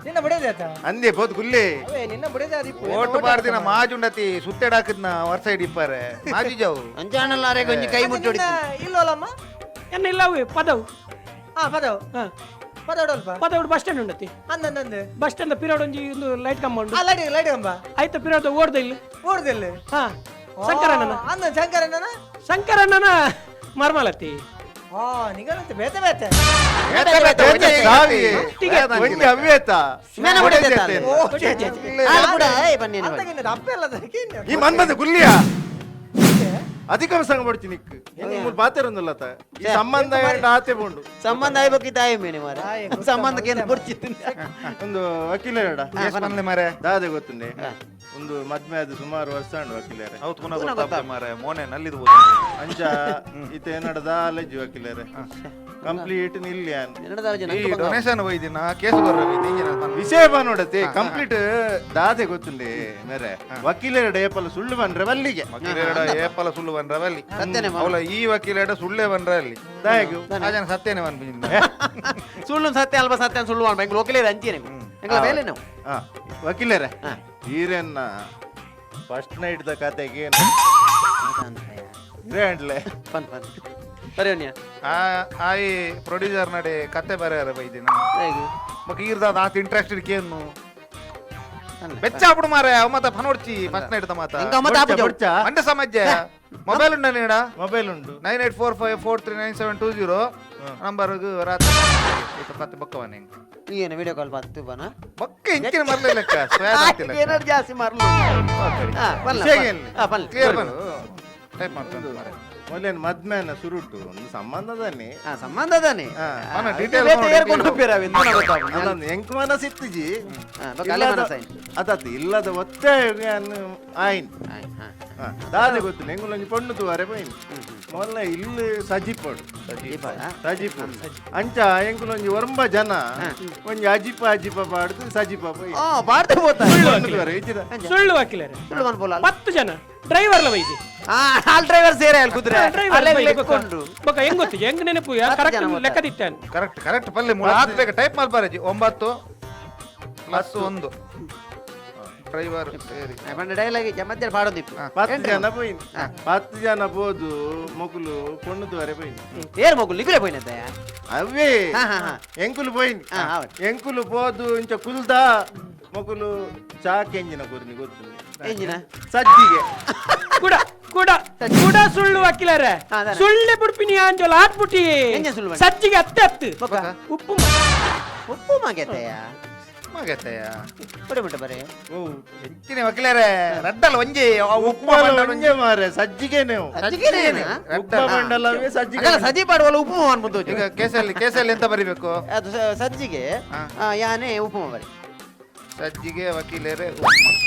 ನಿನ್ನ ಬಿಡದೆ ಆತ. ಅಂದೆ ಬೋತ್ ಗುಲ್ಲೆ. ಅವೇ ನಿನ್ನ ಬಿಡದೆ ಅದಿಪ್ಪು. ಓಟು ಬಾರ್ದಿನ ಮಾಜುಂಡತಿ ಸುತ್ತೆಡಾಕದ್ನ ವರ್ಷ ಹಿಡಿಪಾರೆ ಮಾಜು ಜಾವು. ಅಂಚಾಣಲ್ಲ ಅರೆ ಕೊಂಚ ಕೈ ಮುಟ್ಟಿ ಹೊಡಿತು. ಇಲ್ಲೋಲಮ್ಮ. ಎನ್ನ ಇಲ್ಲ ಅವೇ ಪದವು. ಹಾ ಪದವು. ಹಾ. ಪದವು ಅಲ್ಪ. ಪದವು ಬಸ್ ಸ್ಟ್ಯಾಂಡ್ ಉಂಡತಿ. ಅಂದ ಅಂದ. ಬಸ್ ಸ್ಟ್ಯಾಂಡ್ ಪಿರೋಡ್ ಒಂಜಿ ಒಂದು ಲೈಟ್ ಕಂಬ ಉಂಡು. ಆ ಲೈಟ್ ಲೈಟ್ ಕಂಬ. ಐತ ಪಿರೋಡ್ ಓಡ್ದ ಇಲ್ಲಿ. ಓಡ್ದಿಲ್ಲ. ಹಾ, ಶಂಕರಣ್ಣನ. ಅಂದ ಶಂಕರಣ್ಣನ. ಶಂಕರಣ್ಣನ ಮರ್ಮಲತಿ. ಆ ನಿಗಲಂತೆ ಬೇತೆ ಬೇತೆ. ಸಾವಿ ಒಂಜಿ ಅವ್ವೇತ. ಮೇನ ಬಿಡದೆ ಆತ. ಓ ಛೆ, ಛೆ, ಛೆ. ಆಳು ಕೂಡ ಏಯ್ ಬನ್ನಿ. ಅಂತಗಿನ್ನದು ಅಪ್ಪೆ ಅಲ್ಲ ಅದಕ್ಕೆ. ಈ ಮನ್ಮದ ಗುಲ್ಲಿಯ ಅಧಿಕ ಸಂಘ ಪಡ್ತೀನಿ ನಿಕ್ ಮೂರು ಬಾತೆರೊಂದಲ್ಲ ತ ಈ ಸಂಬಂಧ ಏಂಡ ಆತೆ ಬೋಂಡು. ಸಂಬಂಧ ಆಯ್ಬೇಕಿತ್ತು ಆಯ್ ಮೇನೆ ಮಾರ. ಆಯ್ ಗೊತ್ತ ಸಂಬಂಧಕ್ಕೆ ಏನು ಪುರ್ಚಿತ್ತು. ಒಂದು ವಕೀಲರಡ. ಏಸ್ ಪನ್ಲೆ ಮಾರೆ. ದಾದೆ ಗೊತ್ತುಂಡೆ, ಒಂದು ಮದ್ಮೆ ಅದು ಸುಮಾರು ವರ್ಷ ಉಂಡು ವಕೀಲರೆ. ಅವು ಪುನಃ ಪುನಃ ಗೊತ್ತಾಗ್ತದೆ ಮಾರೆ, ಮೋನೆ ನಲ್ಲಿದು. ಅಂಚ ಇತ್ತ ಏನಡ ದಾಲಜ್ಜಿ ವಕೀಲರೆ, ಕಂಪ್ಲೀಟ್ ನಿಲ್ಲಿ ಎನ್ನಡದಾರ ಜನ. ಈ ಡೊನೇಷನ್ ಒಯ್ದಿನ ಕೇಸ್ ಬರ್ರ. ವಿಷಯ ನೋಡತ್ತೆ ಕಂಪ್ಲೀಟ್ ದಾದೆ ಗೊತ್ತುಂಡೆ ಮೇರೆ, ವಕೀಲರ ಏಪಲ್ಲ ಸುಳ್ಳು ಬಂದ್ರೆ ಬಲ್ಲಿಗೆ. ವಕೀಲರ ಏಪಲ ಸುಳ್ಳು ಬಂದ್ರ ಅಲ್ಲಿ. ಸತ್ಯನೇ ಮಾಮ. ಅವಲ ಈ ವಕೀಲರ ಸುಳ್ಳೇ ಬಂದ್ರ ಅಲ್ಲಿ. ದಾಯಗು. ಆ ಜನ ಸತ್ಯನೇ ಬಂದ್ಬಿಟ್ಟಿದ್ದ. ಸುಳ್ಳು ಸತ್ಯ ಅಲ್ಪ ಸತ್ಯ ಸುಳ್ಳು ಮಾಡ್ಬೇಕು ಎಂಗ್ಳು ವಕೀಲರು ಅಂಚೇನೆ ಎಂಗ್ಳ ಮೇಲೆ ನಾವು. ಹಾ ವಕೀಲರೇ, ಹಾ. ಈರನ್ನ ಫಸ್ಟ್ ನೈಟ್ the ಕತೆಗೆ ಇರೇ. ಪನ್ ಪನ್ ಸರಿ ಅನ್ಯ. ಆ ಆಯಿ ಪ್ರೊಡ್ಯೂಸರ್ ನಡೆ ಕತೆ ಬರೆಯಾರ ಬೈದಿನ. ಹೇಗೆ? ಮಕ್ಕ ಈರ್ದಾದ ಆತ ಇಂಟ್ರೆಸ್ಟೆಡ್ ಕೇನು ಬೆಚ್ಚ ಆಪುಡು ಮಾರೆ ಅವ ಮತ ಫನೋಡ್ಚಿ ಫಸ್ಟ್ ನೈಟ್ ಮಾತ. ಎಂಕ ಮತ ಆಪುಜ. ಬೊಡ್ಚಾ? ಮಂಡೆ ಸಮಾಜ ಮೊಬೈಲ್ ಉಂಡ ನೀಡ. ಮೊಬೈಲ್ ಉಂಟು. 9845439720 ನಂಬರ್ ರಾತ್ರಿ ಈತ ಕತೆ ಬೊಕ್ಕವನ ಹಿಂಗ್. ಏನು ವಿಡಿಯೋ ಕಾಲ್ ಬಾತು ಬನ. ಬೊಕ್ಕ ಇಂಚಿನ ಮರ್ಲೆ ಲೆಕ್ಕ ಸ್ವಾದ ಅಂತಿಲ್ಲ. ಏನಾದ್ರು ಜಾಸ್ತಿ ಮಾರ್ಲು. ಹಾ, ಪನ್ಲ. ವಿಷಯ ಏನ್? ಹಾ, ಪನ್ಲ. ಕ್ಲಿಯರ್ ಬನ್ ಟೈಪ್ ಮಾಡ್ತಾನೆ ಮಾರೆ. ಮೊದಲೇನು ಮದ್ಮೆನ ಸುರುಟು ಒಂದು ಸಂಬಂಧದಾನೆ. ಆ ಸಂಬಂಧ ದಾನೆ. ಮನ detail ಬೇತೆ ನೋಡು, ಏರ್ಕೊಂಡು detail. ಹೋಗ್ತೀರ ಅವ್ ಎಂತ ಗೊತ್ತಾಗುದು. ಅಲ್ಲ, ಎಂಕ್ ಮನಸ್ಸಿತ್ತಿಜಿ. ಹಾ, ಬೊಕ್ಕ ಅಲ್ಲೇ ಮನಸ್ಸಾಯ್ತು. ಅದತ್ತು ಇಲ್ಲದ ಒತ್ತಾಯ ಆಯ್ನ್. ಆಯ್, ಹಾ. ಹಾ, ದಾದೆ ಗೊತ್ತಿಲ್ಲ ಎಂಗುಲೊಂಜಿ ಪೊಣ್ಣು ತೂವರೆ ಪೋಯಿನ್ ಮೊಲ್ಲ ಇಲ್ಲಿ ಸಜಿಪೋಡು. ದೀಪ, ಆ? ಸಜಿಪು ಅಂಚ ಎಂಕುಲೊಂಜಿ ಒರಂಬ ಜನ ಒಂಜಿ ಅಜಿಪ ಅಜಿಪ ಪಾಡ್ದು ಸಜಿಪ ಪೋಯಿ. ಆ, ಬಾಡ್ದೆ ಪೋತ. ಪೊಣ್ಣು ತೂವರೆ ಇಜ್ಜಿದ. ಸುಳ್ಳು ವಕೀಲರೇ. ಸುಳ್ಳು ಮನ್ಪುಲ್ಲ. 10 ಜನ ಡ್ರೈವರ್ ಲ ಬೈದಿ. ಆ, ಆಲ್ ಡ್ರೈವರ್ ಸೇರೆ ಅಲ್ಲಿ ಕುದುರೆ. ಡ್ರೈವರ್ ಅಲ್ಲೇ ಬೈದಿ ಬೊಕ್ಕ. ಲೆಕ್ಕೊಂಡು. ಬೊಕ್ಕ ಹೆಂಗ್ ಗೊತ್ತಿದೆ, ಹೆಂಗ್ ನೆನಪು? 10 ಕರೆಕ್ಟ್ ಜನ ಮಾತ್ರ. ಲೆಕ್ಕದಿತ್ತಾನೆ. ಕರೆಕ್ಟ್ ಕರೆಕ್ಟ್ ಪಲ್ಲೆ ಮೂರು ಹಾಕ್ಬೇಕು, ಟೈಪ್ ಮಾಡ್ಬಾರಜಿ. 9 ಪ್ಲಸ್ 1 ಡ್ರೈವರ್ ಸೇರಿ. ಆ, ಪಂಡ ಡೈಲಾಗ್ ಇಜ್ಜ, ಮಧ್ಯಾಹ್ನ ಪಾಡೊಂದಿಪ್ಪು. 10 ಜನ ಪೋಯಿನ್, 10 ಜನ ಪೋದು ಮೊಗುಲು ಪೊಣ್ಣು ತೂವರೆ ಪೋಯಿನ್. ಏರ್ ಮಗುಲು ನಿಗುಲೆ ಪೋಯಿನದ್ದಯ್ಯ? ಅವೇ. ಹಾ, ಹಾ, ಹಾ. ಎಂಕುಲು ಪೋಯಿನ್. ಹಾ, ಹೌದು. ಎಂಕುಲು ಪೋದು ಇಂಚ ಕುಲ್ದ ಮೊಗುಲು ಚಾಕ್ ಎಂಜಿನ ಕೊರ್ನಿ ಗೊತ್ತು. ಎಂಜಿನ? ಸಜ್ಜಿಗೆ. ಕೂಡ ಕೂಡ ಕೂಡ ಸುಳ್ಳು ವಕೀಲರೇ. ಹಾ, ಅದಾನೆ. ಸುಳ್ಳೆ ಬುಡ್ಪಿನಿ ಅಂಜೋಲ ಆತ್ಬುಟ್ಟಿ. ಎಂಜ ಸುಳ್ಳು ಬಣ್ಣ? ಸಜ್ಜಿಗೆ ಅತ್ತೆ ಅತ್ತು. ಬೊಕ್ಕ? ಉಪ್ಪು. ಉಪ್ಪು ಮಾಗೆತ್ತಯ್ಯ? ಮಗತ್ತಯ್ಯ. ಕೊಡೆ ಬಿಟ್ಟು ಬರೇ. ಓ. ಹೆಚ್ಚಿನ ವಕೀಲರೇ, ರಡ್ಡಲ್ಲ ಒಂಜಿ ಆ ಉಪ್ಪು ಉಪ್ಪಲ ಬಂಡಲ. ಒಂಜೆ ಮಾರೆ ಸಜ್ಜಿಗೆನೆ ಅವು. ಸಜ್ಜಿಗೆನೇನಾ? ಉಪ್ಪ ಬಂಡಲವೇ ಸಜ್ಜಿಗೆ. ಅಗಲ ಸಜ್ಜಿ ಪಾಡುವಲ್ಲ ಉಪ್ಪು ಅನ್ಬುದು. ಈಗ ಕೇಸಲ್ಲಿ ಕೇಸಲ್ಲಿ ಎಂತ ಬರಿಬೇಕು? ಅದು ಸಜ್ಜಿಗೆ. ಹಾ. ಆ, ಯಾನೆ ಉಪ್ಪು ಬರಿ. ಸಜ್ಜಿಗೆ ವಕೀಲರೇ ಉಪ್ಪು.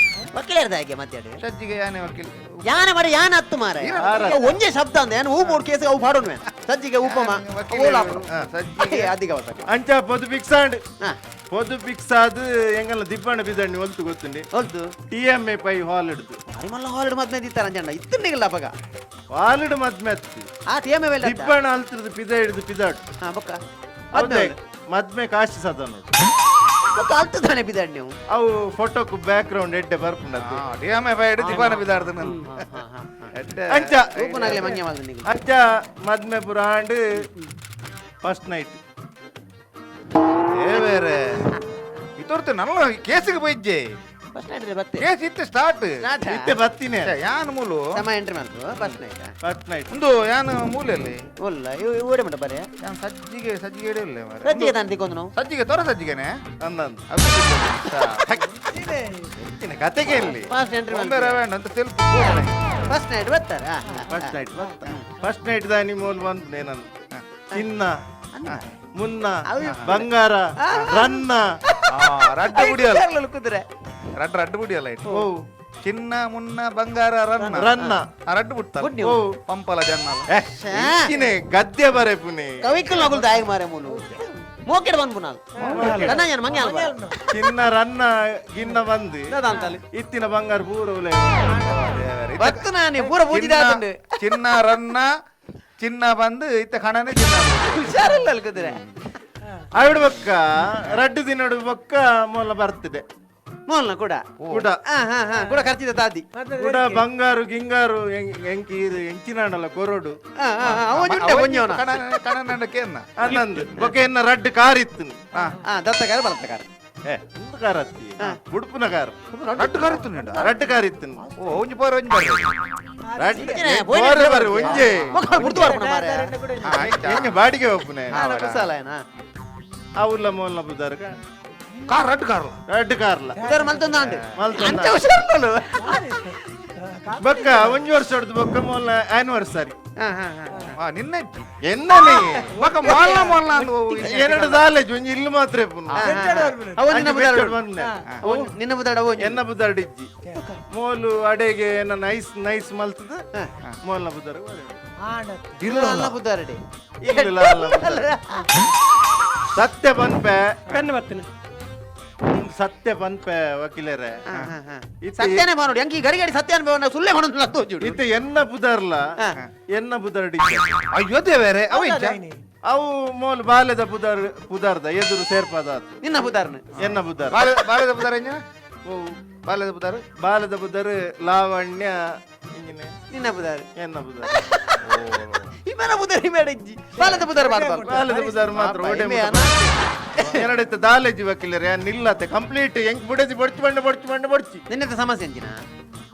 ವಕೀಲರ್ದ ಹಾಗೆ ಮಾತಾಡಿ. ಸಜ್ಜಿಗೆ ಯಾನೆ ವಕೀಲ. ಯಾನೆ ಮಾರೆ, ಯಾನೆ ಹತ್ತು ಮಾರೆ. ಯಾರ? ಒಂಜೇ ಶಬ್ದ ಅಂದ ಯಾನ್ ಹೂ ಬೋರ್ಡ್ ಕೇಸ್ ಅವು ಪಾಡೋಣ ಸಜ್ಜಿಗೆ ಉಪ್ಪಮ. ವಕೀಲರೇ, ಹಾ, ಸಜ್ಜಿಗೆ. ಅದಿಗ ಅವಸರ. ಅಂಚ ಪೊದು ಫಿಕ್ಸ್ ಆಂಡ್. ಹಾ. ಪೊದು ಫಿಕ್ಸ್ ಆದ್ ಎಂಗಲ್ಲ ದಿಬ್ಬಣ ಬಿದಣ್ಣಿ ಒಲ್ತು ಗೊತ್ತುಂಡಿ? ಹೊಲ್ತು? ಟಿ ಎಂ ಎ ಪೈ ಹಾಲ್ ಹಿಡ್ದು. ಭಾರಿ ಮಲ್ಲ ಹಾಲಿಡ್ ಮದ್ಮೆ ದಿತ್ತಾರ ಅಂಜಣ್ಣ ಇತ್ತಂಡಿಗಲ್ಲ ಅಪಗ. ಹಾಲ್ ಹಿಡ್ ಮದ್ಮೆ ಅತ್ತಿ. ಆ ಟಿ ಎಂ ಎ ವೆಲ್ಲ. ದಿಬ್ಬಣ ಅಲ್ತಿರ್ದು ಪಿದ ಹಿಡ್ದು ಪಿದಾಟು. ಹಾ, ಬೊಕ್ಕ? ಹೌದೇ. ಮದ್ಮೆ. ಮದ್ಮೆ ಕಾಶಿ ಸದ ನೋಡು. ಬೊಕ್ಕ ಅಲ್ತದಾನೆ ಬಿದಾಡ್ ನೀವು. ಅವು ಫೋಟೋకు ಬ್ಯಾಕ್ ಗ್ರೌಂಡ್ ಎಡ್ಡೆ ಬರ್ಪುಂಡದ್ದು. ಟಿ ಎಂ ಎ ಪೈ ಹಿಡ್ದು ದಿಬ್ಬಣ ಬಿದಾಡ್ದು ನಾನು. ಹಾ ಹಾ ಎಡ್ಡೆ. ಅಂಚ. ಓಪನ್ ಮಂಗೆ ಮಾಲ್ದ ನೀವು. ಅಂಚ ಮದ್ಮೆ ಪುರ ಆಂಡ್ ಫಸ್ಟ್ ನೈಟ್. ಏ ಬೇರೆ ಇತೋರ್ತು ನನ್ನ ಕೇಸಿಗೆ ಪೋಯಿಜ್ಜೆ. ಫಸ್ಟ್ ನೈಟ್ ಬತ್ತೆ. ಕೇಸ್ ಇತ್ತು ಸ್ಟಾರ್ಟ್. ಸ್ಟಾರ್ಟ್. ಇತ್ತೆ ಬತ್ತಿನೇ. ಯಾನ್ ಮೂಲು? ಸಮ ಎಂಟ್ರಿ ಮಾಡ್ತು ಫಸ್ಟ್ ನೈಟ್. First night. ಒಂದು ಯಾನ್ ಮೂಲೆಯಲ್ಲಿ. ಒಲ್ಲ ಇವು ಓಡೆ ಮಟ್ಟ ಬರೇ. ಯಾನ್ ಸಜ್ಜಿಗೆ ಸಜ್ಜಿಗೆ ಹಿಡಿಯಲ್ಲ ಮಾರ್ರೆ. ಸಜ್ಜಿಗೆ ತಾನು ತಿಕ್ಕೊಂದು ನಾವು. ಸಜ್ಜಿಗೆ ತೋರ ಸಜ್ಜಿಗೆನೆ. ಅಂದಂದು. ಅದು ಹೆಚ್ಚಿನ ಕತೆಗೆ ಇಲ್ಲಿ ಫಸ್ಟ್ ಎಂಟ್ರಿ. ಒಂದೇ ರವೆ ಅಂತ ಸೆಲ್ಫ್. ಫಸ್ಟ್ ನೈಟ್ ಬರ್ತಾರ. ಫಸ್ಟ್ ನೈಟ್ ಬರ್ತಾ ಫಸ್ಟ್ ನೈಟ್ ದಾನಿ ಮೂಲ ಬಂದು ನಾನು ಚಿನ್ನ ಮುನ್ನ ಬಂಗಾರ ರನ್ನ. ರಡ್ಡ ಬುಡಿಯಲ್ಲ. ಕುದುರೆ. ರಡ್ಡ ರಡ್ಡ ಬುಡಿಯಲ್ಲ ಇಟ್ಟು. ಓ. ಚಿನ್ನ ಮುನ್ನ ಬಂಗಾರ ರನ್ನ. ರನ್ನ. ಆ ರಡ್ಡು ಬಿಡ್ತಾರೆ. Good news. ಓ. ಪಂಪಲ ಜನ್ನ. ಏ, ಹೆಚ್ಚಿನ ಗದ್ಯ ಬರೆ ಪುಣೆ. ಕವಿಕಲ್ ನಗುಲ್ ದಾಯ ಮಾರೆ ಮೂಲು ಮೋಕೆಡ್ ಬಂದ್ ಪುನಾಲ್ ಕನ್ನ ಏನ್ ಮಂಗೆ ಅಲ್ವಾ? ಚಿನ್ನ ರನ್ನ ಗಿನ್ನ ಬಂದು ದಾದಾಂತಲ್ಲಿ. ಇತ್ತಿನ ಬಂಗಾರ ಪೂರ ಉಲೆ. ಬತ್ತು ನಾನೇ ಪೂರ ಪೂಜಿದ ಆತುಂಡು. ಚಿನ್ನ ರನ್ನ ಚಿನ್ನ ಬಂದು ಇತ್ತ ಕಣನೆ ಚಿನ್ನ. ಹುಷಾರಿಲ್ಲ ಅಲ್ಲಿ ಕುದುರೆ. ಆವಿಡ ಬೊಕ್ಕ ರಡ್ಡು ದಿನಡು ಬೊಕ್ಕ ಮೂಲ ಬರ್ತದೆ. ಮೋಲ್ನ ಕೂಡ. ಕೂಡ. ಹಾ ಹಾ ಹಾ, ಕೂಡ ಖರ್ಚಿದ ತಾದಿ. ಕೂಡ ಬಂಗಾರು ಗಿಂಗಾರು ಎಂಕಿ ಇದು ಎಂಚಿನಾಡಲ್ಲ ಕೊರಡು. ಹಾ ಹಾ ಹಾ, ಅವ ಒಂಜಿ ಉಂಟೆ ಒಂಜೋನ. ಕಣನೆ ಕಣನೆ ಕೇನ್ನ. ಅನ್ನಂದು ಬೊಕ್ಕ ಎನ್ನ ರಡ್ಡು ಕಾರ್ ಇತ್ತು. ಹಾ, ದತ್ತ ಕಾರ ಬಲತ್ತ ಕಾರ. ಏ ಒಂದು ಕಾರ್ ಅತ್ತಿ ಉಡುಪಿನ ಕಾರ್. ರಡ್ಡು ಕಾರ್ ಇತ್ತು ನಿಂಡ? ರಡ್ಡು ಕಾರ್ ಇತ್ತು. ಓ, ಒಂಜಿ ಪೋರ ಒಂಜಿ ಬರ್ರೆ. ರಡ್ಡು ಇಂಚಿನ ಬೋರೆ ಬರ್ರೆ ಒಂಜೆ. ಮಕ್ಕಳು ಬುಡ್ದು ಬರ್ಪುನ ಮಾರೆ. ಆಯ್ತಾ? ಎಂಜ ಬಾಡಿಗೆ ಒಪ್ಪುನೆ. ಹಾ, ಕುಸಾಲ ಏನ? ಅವ್ಲ ಮೂಲ ಬುದಾರ್ಕ. ಕಾರ್ ರಡ್ಡು ಕಾರ್. ರಡ್ಡು ಕಾರ್ಲ. ಉದಾರ ಮಲ್ತೊಂದು ಆಂಡ್. ಮಲ್ತೊಂದು. ಅಂಚ ಹುಷಾರಿಲ್ಲಲು. ಬೊಕ್ಕ ಒಂಜಿ ವರ್ಷ ಹೊಡ್ದು ಬೊಕ್ಕ ಮೂಲ ಆನಿವರ್ಸರಿ. ಹಾ ಹಾ ಹಾ. ಆ ನಿನ್ನೆ ಎನ್ನನೆ. ಬೊಕ್ಕ ಮೊಲ್ಲ ಮೊಲ್ಲ ಅಂದು. ಎರಡು ದಾಲೇಜ್ ಒಂಜಿ ಇಲ್ಲು ಮಾತ್ರ ಇಪ್ಪುನು. ಅವ ನಿನ್ನ ಬುದಾರ. ಬಂದೆ. ನಿನ್ನ ಬುದಾಡ ಒಂಜಿ. ಎನ್ನ ಬುದಾರ್ಡ್ ಇಜ್ಜಿ ಮೋಲು ಅಡೆಗೆ ಎನ್ನ ನೈಸ್ ನೈಸ್ ಮಲ್ತದ ಮೋಲ್ನ ಬುದಾರ್. ಇಲ್ಲ ಬುದಾರಡಿ. ಇಲ್ಲ ಅಲ್ಲ ಬುದಾರ್. ಸತ್ಯ ಪನ್ಪೆ. ಪೆನ್ ಬತ್ತಿನ. ಸತ್ಯ ಪನ್ಪೆ ವಕೀಲರೇ. ಹಾ ಹಾ ಹಾ. ಸತ್ಯನೇ ಬಾ ನೋಡಿ ಅಂಕಿ ಗಡಿ ಗಡಿ ಸತ್ಯ ಅನ್ಭವ ಸುಳ್ಳೆ ಹೊಣಂತ ತೋಜುಡು. ಇತ್ತೆ ಎನ್ನ ಬುದಾರ್ಲ ಎನ್ನ ಬುದಾರ್ಡ್ ಇಜ್ಜಿ. ಅಯ್ಯೋ ದೇವರೇ, ಅವ ಇಂಚ ಅವು ಮೋಲ್ ಬಾಲೆದ ಬುದಾರ್ ಬುದಾರ್ದ ಎದುರು ಸೇರ್ಪದ ಆತು. ನಿನ್ನ ಬುದಾರ್ನ. ಎನ್ನ ಬುದಾರ್. ಬಾಲೆ ಬಾಲೆದ ಬುದಾರ ಇಂಜ. ಬಾಲೆದ ಬುದಾರ. ಬಾಲದ ಬುದಾರ್ ಲಾವಣ್ಯ ಇಂಜಿನೆ. ನಿನ್ನ ಬುದಾರ್. ಎನ್ನ ಬುದಾರ್. ಇಮನ ಬುದಾರಿ ಬೇಡ ಇಜ್ಜಿ ಬಾಲದ ಬುದಾರ್ ಬಾರ್ಬಾರ್ದು. ಬಾಲದ ಬುದಾರ್ ಮಾತ್ರ ಒಡೆ. ಇಮೆ ಅನ. ಎರಡಿತ್ತು ದಾಲೇಜಿ ವಕೀಲರೇ ನಿಲ್ಲತ್ತೆ ಕಂಪ್ಲೀಟ್ ಎಂಕ್ ಬುಡದಿ ಬೊಡ್ಚಿ ಬಂಡ ಬೊಡ್ಚಿ ಬಂಡ ಬೊಡ್ಚಿ. ನಿನ್ನದ ಸಮಸ್ಯೆ ಅಂಚಿನ.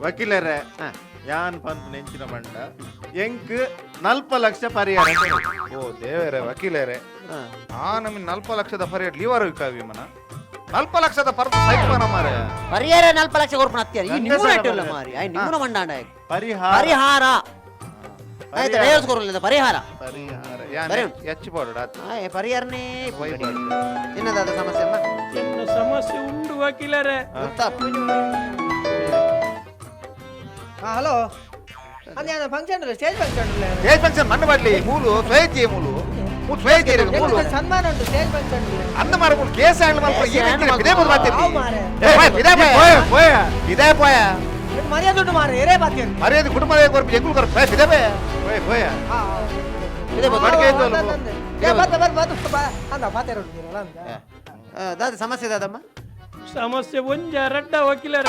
ವಕೀಲರೇ, ಹಾ. ಯಾನ್ ಪಂಪ್ ನೆಂಚಿನ ಬಂಡ ಎಂಕ್ 40 ಲಕ್ಷ ಪರಿಹಾರ ಕೊಡು. ಓ ದೇವರೇ ವಕೀಲರೇ. ಹಾ. ಆ ನಮಗೆ 40 ಲಕ್ಷದ ಪರಿಹಾರ ಲಿವರ್ ವಿಮನ 40 ಲಕ್ಷದ ಪರ್ತ ಸೈಪನ ಮಾರೆ. ಪರಿಹಾರ 40 ಲಕ್ಷ ಕೊರ್ಪಣ ಅತ್ಯ ಈ ಗಂಡಸರ ನಿಮ್ಮನ ಇಟ್ಟಿಲ್ಲ ಮನೆ. ಮಾರಿ ಆಯ್ ನಿಮ್ಮನ ಮಂಡಾಂಡ ಪರಿಹಾರ. ಪರಿಹಾರ. ಆಯ್ತು, ಡೈವರ್ಸ್ ಕೊರಲಿಲ್ಲ, ಪರಿಹಾರ. ಪರಿಹಾರ ಯಾನ್ ಬರೆ. ಹೆಚ್ಚು ಪಾಡು ಆತು. ಆ, ಪರಿಹಾರನೇ. ವೈ ಪಾಡು. ನಿನ್ನದಾದ ಸಮಸ್ಯೆ ಅಮ್ಮ? ಎನ್ನ ಸಮಸ್ಯೆ ಉಂಡು ವಕೀಲರೇ. ಗೊತ್ತಾಪು. ಹಾ, ಹಲೋ, ಅಂದ್ರೆ function, stage function. Stage function ಮಣ್ಣು ಮಾಡ್ಲಿ ಮೂಲು ಸ್ವಯಂಚಿ ಮೂಲು ಮೂಲು ಸ್ವಯಂಚಿ ಮೂಲು. ಸನ್ಮಾನ ಉಂಟು, ಸ್ಟೇಜ್ ಫಂಕ್ಷನ್. ಅಂದ ಮಾರ ಮೂಲು ಕೇಸ್ ಹ್ಯಾಂಡಲ್ ಮಲ್ಪ ಕೇಸ್ handle ಇದೇ ಮಲ್ಪ. ಮಾತಾಡ್ತಿ. ಹಾವು ಮಾರ್ರೆ. ಇದೇ ಪೋಯ ಪೋಯ. ಇದೇ ಪೋಯ. ಮರ್ಯಾದೆ ಉಂಟು ಮಾರ್ರೆ, ಏರೇ ಬಾಕಿ. ಮರ್ಯಾದೆ ಕುಟುಂಬದ ಕೊರ್ಪು ಎಂಗುಲು ಕೊರ್ಪು ಇದೇ ಪೋಯ. ಪೋಯ ಪೋಯ. ಇದೇ ಗೊತ್ತು. ಮಡ್ಕೆ ಇತ್ತು ಅಲ್ಲ. ಬತ್ತ ಬರ್ ಬತ್ತ ಅಂದ ಮಾತಾಡೋದು ಅಂದ. ದಾದ ಸಮಸ್ಯೆ ದಾದಮ್ಮ? ಸಮಸ್ಯೆ ಒಂಜ ರಡ್ಡ ವಕೀಲರ?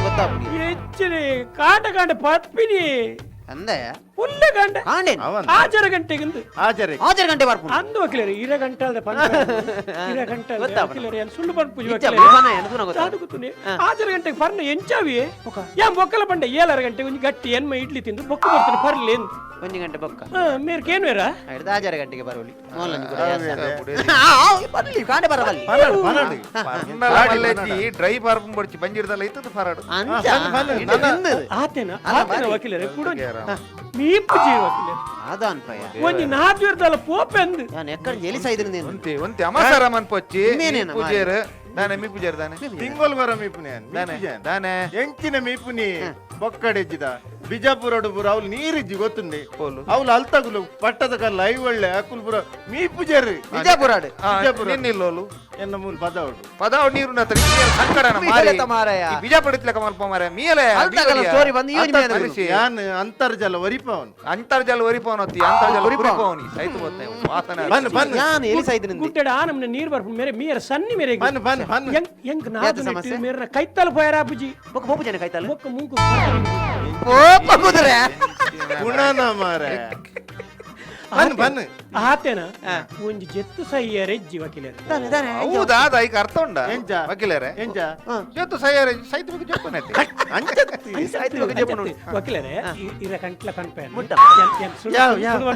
ಗೊತ್ತಾಪು. ಹೆಚ್ಚಿನ ಕಾಟ ಕಾಂಡ ಪತ್ಪಿನಿ. ಅಂದೆ. ಪುಲ್ಲ ಗಂಡ. ಕಾಂಡೇನು? ಅವನ್ ಆಜರ ಗಂಟೆಗಿಂದು. ಆಚರೆ. ಆಜರ್ ಗಂಟೆ ಬರ್ಪುಂಡು. ಅಂದು ವಕೀಲರು ಇರ ಗಂಟೆ ಅಲ್ದೆ ಪನ್ಪ ಇರ ಗಂಟೆ ಅಲ್ದೆ. ಗೊತ್ತಾಪುಂಡು. ವಕೀಲರು ಏನ್ ಸುಳ್ಳು ಪನ್ಪುಜಿ. ಇಜ್ಜ, ವಕೀಲರೇ. ಮುಖನ ಎನತುನ ಗೊತ್ತಾಪುಂಡು. ದಾದ ಗೊತ್ತುಂಡೆ, ಆಜರ ಗಂಟೆಗೆ ಪರ್ನ ಎಂಚಾವಿ ಯಾನ್ ಬೊಕ್ಕಲ ಪಂಡ ಏಳರ ಗಂಟೆ ಒಂಜಿ ಗಟ್ಟಿ ಎನ್ಮ ಇಡ್ಲಿ ತಿಂದು ಬೊಕ್ಕ ಬರ್ತಾನೆ ಪರ್ಲಿ ಎಂದು. ಒಂಜಿ ಗಂಟೆ ಬೊಕ್ಕ. ಮೇರ್ ಕೇನ್ವೇರ? ಹಿಡ್ದು ಆಜಾರ ಗಂಟೆಗೆ ಬರೋಲಿ ಮೋಲಂಜಿ ಕೂಡ. ಬುಡೇದಿ. ಬರ್ಲಿ, ಕಾಂಡೆ ಬರಬಲ್ಲಿ. ಪನ್ನಡು ಪನ್ನಡು. ಡ್ರೈ ಪಾರ್ಪುಂ ಬಡ್ಚಿ ಬಂಜಿರ್ದಲ್ಲ ಇತ್ತದ ಫರಾಡು. ಅಂಚ. ಬನ್ನಿ, ಬನ್ನಿ, ಇಡ್ಲಿ ತಿಂದದು. ಆತೇನ. ಅಲ್ಲ, ಆತೇನ. ಬಾರಿ. ವಕೀಲರೇ, ಕೂಡ ಮೀಪು ಜೀವ ವಕೀಲರೇ. ಅದಾನ್ ಪಯ್ಯ. ಒಂಜಿ ನಾದ್ವಿರ್ದಲ್ಲ ಪೋಪೆಂದು. ನಾನು ಎಕ್ಕಡ ಜೆಲಿ ಸೈದ್ರಿಂದ. ಒಂತಿ ಒಂತಿ ಅಮಾಸಾರ ಮನ್ಪೊಚ್ಚಿ. ಇನ್ನೇನೇನ ಪೂಜೆರು ದಾನೆ ಮೀ ಪೂಜೆರು ದಾನೆ. ತಿಂಗೊಲ್ ಬರ ಮೀಪುನಿ. ದಾನೆ ದಾನೆ. ಎಂಚಿನ ಮೀಪುನಿ ಬೊಕ್ಕಡೆಜ್ಜಿದ ಬಿಜಾಪುರ ಪೂರ ಅವ್ಲು ನೀರಿಜ್ಜಿ ಗೊತ್ತುಂಡೆ. ಪೋಲು. ಅವ್ಲು ಅಲ್ತಗುಲು ಪಟ್ಟದ ಕಲ್ಲ I ಒಳ್ಳೆ ಅಕುಲ್ ಪೂರ ಮೀಪುಜರು. ಬಿಜಾಪುರ. ಬಿಜಾಪುರ. ನಿನ್ನಿಲ್ಲೋಲು? ಎನ್ನ ಮೂಲ ಪದವಡು. ಪದಾವ್ ನೀರು ಸಂಕಡನ ಮಾರಿ. ಮಾರಾಯ. ಈ ಬಿಜಾಪುರ ಇತ್ಲಕ ಮಲ್ಪ ಮಾರ ಮೀಯಲೆ. ಅಲ್ತಗಲ story ಬಂದು ಈ ಒಂಜಿ ಮೀಯಲೆ. ಯಾನ್ ಅಂತರ್ಜಲ ಒರಿಪವನು. ಅಂತರ್ಜಲ ಒರಿಪವನತ್ತಿ ಅಂತರ್ಜಲ ಒರಿಪವನು. ಉರಿಪವನಿ ಸೈತು ಬತ್ತೆ ವಾಸನೆ. ಬನ್ನಿ ಬನ್ನಿ. ಯಾನ್ ಎಲಿ ಸೈದ್ರಿಂದ. ಗುಡ್ಡಡ ಆ ನಮ್ನ ನೀರ್ ಬರ್ಪುಂಡು ಮೇರೆ ಮೀರ ಸನ್ನಿ ಮೇರೆ. ಬನ್ನಿ ಬನ್ನಿ ಬನ್ನಿ. ಎಂಕ್ ಎಂಕ್ ನಾದು ಸಮಸ್ಯೆ? ಮೇರ್ನ ಕೈತಲ್ ಪೋಯರಾಪುಜಿ. ಬೊಕ್ಕ ಪೋಪು ಜನ ಕೈತಾಲ. ಬೊಕ್ಕ ಮೂಂಕು. ಪೋಪ ಕುದುರೆ. ಗುಣನ ಮಾರೆ, ಬನ್ನಿ ಬನ್ನಿ. ಆತೇನ, ಒಂಜಿ ಜೆತ್ತು ಸೈಯರೆ ಇಜ್ಜಿ ವಕೀಲರು. ತಾನೆ ತಾನೆ. ಹೌದಾ, ಅದ ಈಗ ಅರ್ಥ ಉಂಡ? ಎಂಚ? ವಕೀಲರೇ. ಎಂಚ? ಜೊತ್ತು ಸೈಯರೆ ಸೈತು ಬೇಕು ಜೊಪ್ಪನೈತಿ. ಅಂಚತ್ತಿ. ಆಯ್ತು, ಬೊಕ್ಕ ಜೆಪ್ಪು ನೋಡಿ. ವಕೀಲರೇ, ಇರ ಕಂಟ್ಲ ಪನ್ಪೆ. ಮುಟ್ಟ. ಯಾವ, ಯಾವ?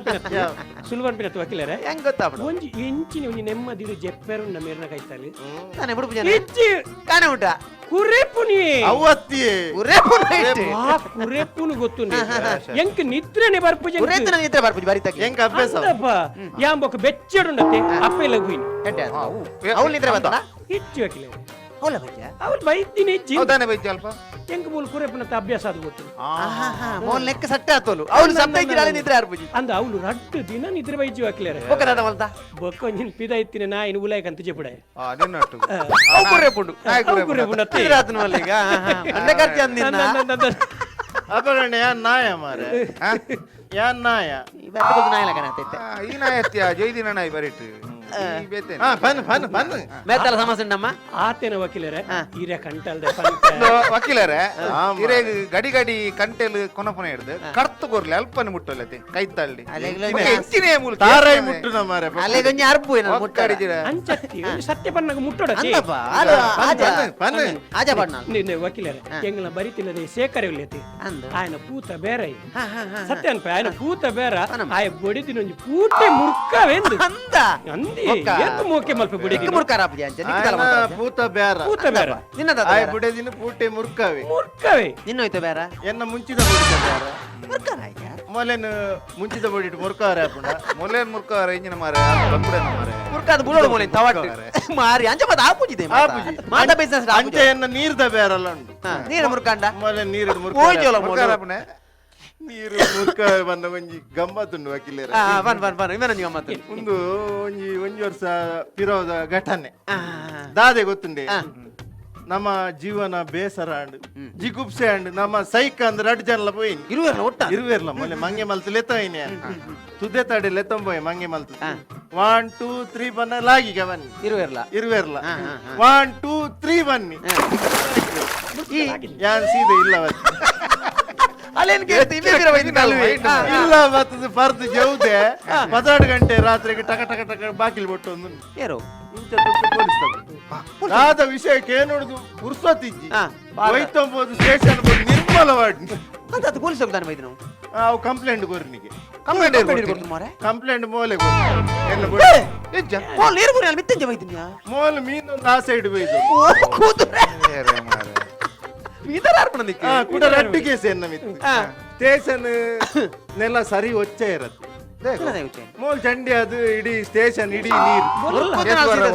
ಸುಳ್ಳು ಪನ್ಪಿನತ್ತು ವಕೀಲರೇ. ಹೆಂಗ್ ಗೊತ್ತಾಪುಂಡು? ಒಂಜಿ ಇಂಚಿನ ಒಂಜಿ ನೆಮ್ಮದಿಡು ಜೆಪ್ಪೆರುಂಡ ಮೇರ್ನ ಕೈತಲ್ಲಿ. ತಾನೆ ಬುಡುಪು ಜನ. ಇಜ್ಜಿ. ಕಾಣೆ ಉಂಟ. ಕುರೆಪುನಿ. ಅವತ್ತಿಯೇ. ಉರೇ ಪುನ ಇಟ್ಟು. ಆ ಕುರೆಪುನು ಗೊತ್ತುಂಡು ಎಂಕ್ ನಿದ್ರೆನೆ ಬರ್ಪುಜಿ. ಉರೇ ತನ ನಿದ್ರೆ ಬರ್ಪುಜಿ ಬರಿ ತಗ್ಗಿ. ಎಂಕ ಅಭ್ಯಾಸ. ಅಂದಪ್ಪ ಯಾಂಬೊಕ ಬೆಚ್ಚಡುಂಡತ್ತೆ ಅಪ್ಪ ಇಲ್ಲ ಗುಯಿನ್. ಎಡ್ಡೆ ಆತು. ಅವ್ಳು ನಿದ್ರೆ ಬಂತಲ್ಲ? ಇಜ್ಜಿ ವಕೀಲರೇ. ಅವಳ ಬಜ್ಜ. ಅವ್ರು ಬೈದಿನಿ ಇಜ್ಜಿ. ಹೌದಾನೆ ಬೈತಿ ಅಲ್ಪ. ಎಂಕ್ ಮೂಲ ಕುರೆಪುನತ್ತ ಅಭ್ಯಾಸ ಅದು ಗೊತ್ತು. ಮೋಲ್ ಲೆಕ್ಕ ಸಟ್ಟ ಆತೋಲು ಅವಳು ಸತ್ತ ಇದ್ದಿರ ಅಲ್ಲಿ ನಿದ್ರೆ ಆರ್ಪುಜಿ. ಅಂದ ಅವಳು ರಡ್ಡು ದಿನ ನಿದ್ರೆ ಬೈಜಿ ವಕೀಲರೇ. ಬೊಕ್ಕ ದಾದ ಮಲ್ತ? ಬೊಕ್ಕ ಒಂಜಿನ ಪಿದ ಇತ್ತಿನ ನಾಯಿನ ಉಲಾಯ್ಕಂತ ಜೆಪುಡ. ನಿನ್ನಟ್ಟು. ಅವು ಕುರ್ರೆ ಪುಂಡು. ಅವು ಕುರೆಪುಂಡತ್ತೆ. ನಿದ್ರೆ ಆತನು ಮಲ್ಲಿಗ ಅಂಡೆ ಖರ್ಚು ಅಂದಿನ್ನ. ಅಪಗಣ್ಣ ಯಾನ್ ನಾಯ ಮಾರೆ, ಯಾನ್ ನಾಯ. ಈ ಬರ್ದು ನಾಯಿಲ ಕಣತೈತೆ. ಈ ನಾಯತ್ಯ ಜೈದಿನ ನಾಯಿ ಬರಿಟ್ಟು ಈ ಬೇತೇನೆ. ಹಾ, ಬನ್ನಿ ಬನ್ನಿ ಬನ್ನಿ. ಮೇತಲ ಸಮಸ್ಯೆ ಉಂಡಮ್ಮ. ಆತೇನ ವಕೀಲರೇ, ಹಿರಿಯ ಕಂಟಲ್ದೆ. ಒಂದು ವಕೀಲರೇ, ಆಮ. ಇರೇ ಗಡಿ ಗಡಿ ಕಂಟೆಲ್ ಕೊನಪುನ ಹಿಡ್ದು ಕರ್ತು ಕೊರ್ಲಿ ಅಲ್ಪನೆ ಮುಟ್ಟೊಲ್ಲತೆ ಕೈತಳ್ಳಿ. ಅಲೆಗ್ಲ ಬೊಕ್ಕ ಹೆಚ್ಚಿನ ಮೂಲ ತಾರಾಯಿ ಮುಟ್ಟುನ ಮಾರೆ. ಅಲ್ಲಿಗೆ ಒಂಜಿ ಅರ್ಪು ಏನ ಮುಟ್ಟ. ಅಂಚತ್ತಿ ಒಂಜಿ ಸತ್ಯ ಪನ್ನಗ ಮುಟ್ಟೊಡತಿ. ಅಂದಪ್ಪ ಅದು ಆಜ. ಬನ್ನಿ ಬನ್ನಿ. ಆಜ ಬಣ್ಣ. ನಿನ್ನೆ ವಕೀಲರೇ, ಎಂಗ್ಲ ಬರಿತಿಲ್ಲದೆ ಶೇಖರ ಇಲ್ಲತಿ. ಅಂದು. ఆయన పూత ಬೇರೆ. ಹಾ ಹಾ ಹಾ. ಸತ್ಯ ಅನ್ಪ ఆయన ಪೂತ ಬೇರ. ಪನಮ್ಮ. ಆಯ ಬಡಿದಿನ ಒಂಜಿ ಪೂಟೆ ಮುರ್ಕವೆಂದು. ಅಂದ. ಅಂದಿ. ಬೊಕ್ಕ. ಏತ್ ಮೋಕೆ ಮಲ್ಪ ಬಡಿದಿನ. ದಿಕ್ಕು ಮುರ್ಕಾರ ಆಪುಜಿ ಅಂಚ ದಿಕ್ಕು ತಲ ಆಯನ ಮಾಡ್ತಾರ. ಪೂತ ಬ್ಯಾರ. ಪೂತ ಬೇರ. ನಿನ್ನದಾದ ಆಯ್ ಬೇರ? ಬುಡೆದಿನ ಪೂಟೆ ಮುರ್ಕವೆ. ಮುರ್ಕವೆ. ನಿನ್ನೋಯ್ತು ಬೇರ. ಎನ್ನ ಮುಂಚಿದ ಬೊಡಿತ ಬ್ಯಾರ. ಮುರ್ಕಾರ ಆಯ್ತಾ? ಮೊಲೆನ್ ಮುಂಚಿದ ಬೊಡಿಟ್ ಮುರ್ಕವರೆ ಆಪುಂಡ. ಮೊಲೇನ್ ಮುರ್ಕವರೆ ಇಂಜಿನ ಮಾರೆ ಬಂದ್ಬಿಡೇನ ಮಾರೆ. ಮುರ್ಕಾದ ಬುಡೋಡು ಮೋಲಿನ್ ತವಟ್ಟು ಮಾರಿ ಅಂಚ ಮಾತ ಆಪುಜಿದೆ. ಆಪುಜಿ. ಮಾತ ಬಿಸ್ನೆಸ್. ಅಂಚ ಎನ್ನ ನೀರ್ದ ಬ್ಯಾರಲ್ಲ ಉಂಟು. ನೀರು ಮುರ್ಕಂಡ. ಮೊಲೆ ನೀರು ಮುರ್ಕ. ಹೋಯ್ತಲ್ಲ ಮೋಲು. ಮುರ್ಕವರೆ ಆಪುನೆ. ನೀರು ಮುರ್ಕವೆ ಬಂದ ಒಂಜಿ ಗಮ್ಮತ್ತುಂಡು ವಕೀಲರ. ಆ ಬನ್ ಬನ್ ಬನ್ ಇವನ ಗಮ್ಮತ್ತು. ಒಂದು ಒಂಜಿ ಒಂಜಿ ವರ್ಷ ಪಿರೋದ ಘಟನೆ ದಾದೆ ಗೊತ್ತುಂಡೆ? ನಮ್ಮ ಜೀವನ ಬೇಸರ ಅಂಡ್ ಜಿಗುಪ್ಸೆ ಅಂಡ್ ನಮ್ಮ ಸೈಕ್ ಅಂದ್ರೆ ರಡ್ ಜನಲ ಪೋಯಿನಿ. ಇರುವೆರ್ಲ ಒಟ್ಟ. ಇರುವೆರ್ಲ ಮೊಲೆ ಮಂಗೆ ಮಲ್ತು ಲೆತ್ತೋಯಿನಿ, ತುದೆ ತಡೆ ಲೆತ್ತೊಂಬೋಯ್ ಮಂಗೆ ಮಲ್ತು 1 2 3 ಬನ್ನ ಲಾಗಿಗ ಬನ್ನಿ. ಇರುವೆರ್ಲ. ಇರುವೆರ್ಲ 1 2 3 ಬನ್ನಿ. ಈ ಯಾನ್ ಸೀದೆ ಇಲ್ಲ ಬತ್ತು. ಅಲ್ಲೇನ್ ಕೇಳ್ತಿ ಇವೇ ಬಿರ ಬೈದಿನ ಅಲ್ವೇ? ಇಲ್ಲ ಬತ್ತದ ಪರ್ದು ಜೌದೆ 12 ಗಂಟೆ ರಾತ್ರಿಗೆ ಟಕ ಟಕ ಟಕ ಬಾಕಿಲ್ ಬೊಟ್ಟು ಒಂದು. ಏರು. ಇಂಚ ದೊಡ್ಡ ಪೊಲೀಸ್ ತಗು. ಆದ ವಿಷಯಕ್ಕೆ ನೋಡುದು ಪುರ್ಸೊತ್ತಿಜ್ಜಿ. ಹೋಯ್ತೊಂಬೋದು ಸ್ಟೇಷನ್ ಬೋದು ನಿರ್ಮಲವಾಡಿ. ಅಂತ ಅದು ಪೊಲೀಸ್ ಹೋಗ್ತಾನೆ ಬೈದಿನ. ಅವು ಕಂಪ್ಲೇಂಟ್ ಕೊರ್ನಿಗೆ. ಕಂಪ್ಲೇಂಟ್ ಕೊಡ್ತು ಮಾರೆ. ಕಂಪ್ಲೇಂಟ್ ಮೋಲೆ ಕೊರ್ನಿ. ಎಲ್ಲ ಬೊಟ್ಟು. ಎಂಚ? ಮೋಲ್ ನೀರು ಬುರಿ ಅಲ್ಲಿ ಮಿತ್ತಂಜ ಬೈದಿನ್ಯಾ. ಮೋಲ್ ಮೀನೊಂದು ಆ ಸೈಡ್ ಬೈದು. ಓ ಕೂతుರೆ. ಏರೆ ಮಾರೆ. ಇದರ ಅರ್ಪಣ ದಿಕ್ಕೆ. ಆ ಕುಡ ರಡ್ಡು ಕೇಸ್ ಎನ್ನ ಮಿತ್ತು. ಸ್ಟೇಷನ್ ನೆಲ ಸರಿ ಒಚ್ಚೆ ಇರತ್ತೆ. ಮೋಲ್ ಚಂಡಿ ಅದು ಇಡೀ ಸ್ಟೇಷನ್ ಇಡೀ ನೀರು.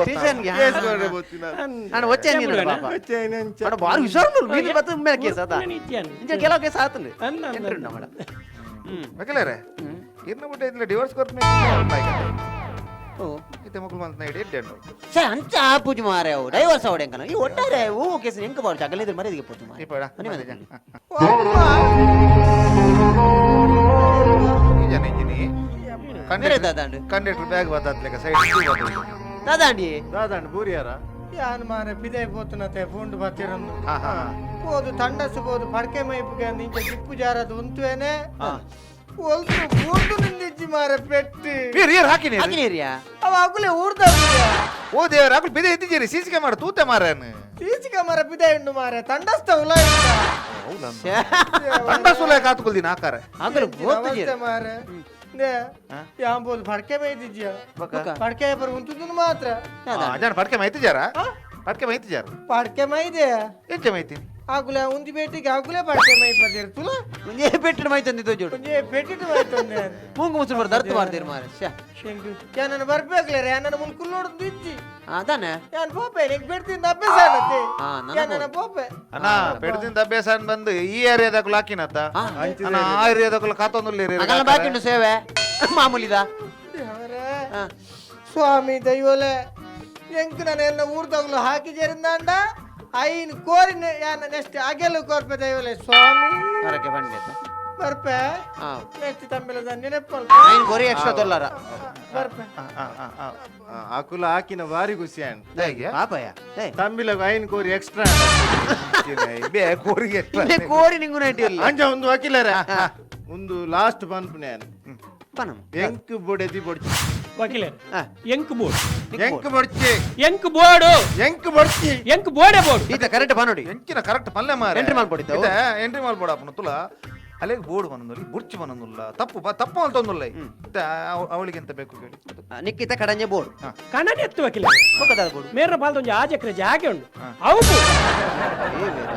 ಸ್ಟೇಷನ್ಗೆ ಕೇಸ್ ಕೊಡ್ರೆ ಗೊತ್ತಿಲ್ಲ. ನಾನು వచ్చే ನೀನು ಪಾಪ. ಒಚ್ಚೆ ಇನ್ನೊಂಚ. ಮೇಡಮ್ ಬಾರಿ ಹುಷಾರು ಮೀನು ಬತ್ತ ಮೇಲೆ ಕೇಸ್ ಅದ. ಇದ್ಯಾನು. ಇಂಚ ಕೆಲವು ಕೇಸ್ ಆತಂದು. ಅಲ್ಲ, ಅಲ್ಲ. ಎಂಟ್ರಿ ಉಂಟು ಮೇಡಮ್. ವಕೀಲರೇ, ಇರ್ನ ಬಿಟ್ಟು ಇದ್ಲ ಡಿವೋರ್ಸ್ ಕೊರ್ತ. ಓ. ಇತ್ತೆ ಮೊಕಲ್ ಮಂತ್ ಇಡಿ ಎಡ್ಡೆ ಉಂಡು. ಸರ್ ಅಂಚ ಆಪುಜಿ ಮಾರೆ, ಅವು ಡೈವರ್ಸ್ ಅವಡೆ ಅಂಕನ ಈ ಒಟ್ಟಾರೆ ಓ ಕೇಸ್ ಎಂಕ ಬಾರು ಚಗಲಿದ್ರೆ ಇದ್ರ ಮರ್ಯಾದೆಗೆ ಪೋತು ಮಾರೆ. ಈ ಪಡ. ಮನೆ ಮನೆ. ಈ ಜನ ಇಂಜಿನಿ. ಬೇರೆ ದಾದಾಂಡು. ಕಂಡಕ್ಟರ್ ಬ್ಯಾಗ್ ಬತ್ತಾತ್ಲೆಕ ಸೈಡ್. ದಾದಾಂಡಿ. ದಾದಾಂಡ್ ಬೂರಿಯಾರ. ಯಾನ್ ಮಾರೆ ಪಿದೈ ಪೋತುನತೆ ಫೋಂಡು ಬತ್ತಿರನ್ನು. ಹಾ ಹಾ. ಪೋದು ತಂಡಸು ಪೋದು ಪಡ್ಕೆ ಮೈಪುಗೆ ಅಂದ್ ಇಂಚ ಜಿಪ್ಪು ಜಾರದು ಉಂತುವೇನೆ ಒಲ್ತು ಬೂರ್ದು ನಿಂದಿಜ್ಜಿ ಮಾರೆ ಪೆಟ್ಟಿ. ಬೀರ್ ಏರ್ ಹಾಕಿನಿ. ಹಾಕಿನೇರಿಯಾ? ಅವ ಅಗುಲೆ ಊರ್ದ. ಓ ದೇವರ, ಅಕುಲ್ ಬಿದೆ ಇದ್ದಿದ್ದೀರಿ ಸಿಸಿ ಕ್ಯಾಮೆರಾ ತೂತೆ ಮಾರೇನು. ಸೀಸಿ ಕ್ಯಾಮರಾ ಪಿದೈ ಉಂಡು ಮಾರೆ, ತಂಡಸ್ತ ಉಲ. ತಂಡ ಸುಲ ಕಾತುಕೊಲ್ದಿನ ಆಕಾರ. ಆಗಲು ಗೊತ್ತು. ಮಾರೆ ಯಾನ್ ಬೋದು ಪಡ್ಕೆ ಮೈದಿಜ್ಜಿಯ ಪಡ್ಕೆ ಬರ್ ಉಂತುದು ಮಾತ್ರ. ಜನ ಪಡ್ಕೆ ಮೈತಿಜಾರ, ಪಡ್ಕೆ ಮೈತಿಜಾರ. ಪಡ್ಕೆ ಮೈದೆ. ಎಂಚ ಮೈತಿ? ಆಗುಲೆ ಉಂದಿ ಬೇಟಿಗೆ ಆಗುಲೆ ಪಡ್ಕೆ ಮೈ ಬದಿರ್ ತುಲ. ಒಂಜೇ ಪೆಟ್ಟಿನ ಮೈ ತಂದಿದ್ದು ಜೋಡು. ಒಂಜೇ ಪೆಟ್ಟಿಟ್ಟು ಮೈತಂದೆ. ಮೂಂಗು ಮುಸುರು ಬರ್ದು ಅರ್ಥ ಮಾಡ್ತೀರಿ ಮಾರೆ ಶ್ಯಾ. ಯಾನನ್ನ ಬರ್ಬೇಕಲೆ, ಯಾನನ್ನ ಮುನ್ ಕುಲ್ಲೋಡ್ದು ಇಜ್ಜಿ. ಅದಾನೆ. ಯಾನ್ ಪೋಪೆ ನಿಂಗೆ ಬೆಡ್ತಿಂದ ಅಭ್ಯಾಸ ಆಗತ್ತೆ. ನನ್ನ ಯಾನನ್ನ ಪೋಪೆ. ಅಣ್ಣ, ಪೆಡ್ದಿಂದ ಅಭ್ಯಾಸ ಅನ್ ಬಂದು ಈ ಏರಿಯಾದಕ್ಕೂ ಹಾಕಿನತ್ತ. ಅಣ್ಣ, ಆ ಏರಿಯಾದಕ್ಕೂ ಕಾತೊಂದುಲ್ಲ. ಅಗಲ ಬಾಕಿ ಉಂಟು ಸೇವೆ ಮಾಮೂಲಿದ. ದೇವರೇ ಸ್ವಾಮಿ ದೈವಲೆ, ಎಂಕ್ ನಾನು ಎನ್ನ ಊರ್ದಾಗ್ಲು ಹಾಕಿ ಜರಿಂದಾಂಡ ಐನ್ ಕೋರಿನ ಯಾನ ನೆಕ್ಸ್ಟ್ ಅಗೆಲು ಕೋರ್ಪೆ ದೈವಲೆ ಸ್ವಾಮಿ. ಹೊರಕ್ಕೆ ಬಂಡೆ. ಬರ್ಪೆ. ಹಾ. ನೆಕ್ಸ್ಟ್ ತಂಬಿಲದ ನೆನಪಲ್. ಐನ್ ಕೊರಿ ಎಕ್ಸ್ಟ್ರಾ ತೊಲ್ಲಾರ. ಬರ್ಪೆ. ಅಕುಲ ಹಾಕಿನ ಬಾರಿ ಖುಷಿ ಅಂಡ್. ಪಾಪಯ್ಯ ಏ. ತಂಬಿಲ ಐನ್ ಕೋರಿ ಎಕ್ಸ್ಟ್ರಾ. ಬೇ ಕೋರಿಗೆ. ಇನ್ನೇ ಕೋರಿ ನಿಂಗು ನೈಟಿ ಇಲ್ಲ. ಅಂಜ ಒಂದು ವಕೀಲರ ಒಂದು ಲಾಸ್ಟ್ ಪನ್ಪುನೆ. ಪನಮ್. ಎಂಕ್ ಬೊಡೆದಿ ಬೊಡ್ಚಿ. ವಕೀಲರೇ. ಹಾ. ಎಂಕ್ ಬೋರ್ಡ್. ಎಂಕ್ ಬೊಡ್ಚಿ. ಎಂಕ್ ಬೋರ್ಡು. ಎಂಕ್ ಬೊಡ್ಚಿ. ಎಂಕ್ ಬೋರ್ಡೆ ಬೋರ್ಡು. ಈತ ಕರೆಕ್ಟ್ ಪನೋಡಿ. ಎಂಚಿನ ಕರೆಕ್ಟ್ ಪಲ್ಲೆ ಮಾರೆ. ಎಂಟ್ರಿ ಮಲ್ಪೊಡಿತ್ತ ಅವು? ಎಂಟ್ರಿ ಮಲ್ಪೊಡಪ್ಪನ ತುಲ ಅಲೆಗ್ ಬೋರ್ಡ್ ಬಂದೊಂದುಲ್ಲ, ಬುರ್ಚಿ ಬಂದೊಂದುಲ್ಲ, ತಪ್ಪು ತಪ್ಪು ಅಂತೊಂದುಲ್ಲ. ಇತ್ತೆ ಅವಳಿಗೆ ಎಂತ ಬೇಕು ಕೇಳಿ. ನಿಕ್ಕಿತ ಕಡಂಜೆ ಬೋರ್ಡ್. ಕಣನೆ ಎತ್ತು ವಕೀಲರೇ. ಬೊಕ್ಕದ ಬೋರ್ಡ್. ಮೇರ ಬಾಲ್ದ ಒಂಜಿ ಆಜಕ್ರೆ ಜಾಗೆ ಉಂಡು ಅವು ಬೋರ್ಡ್.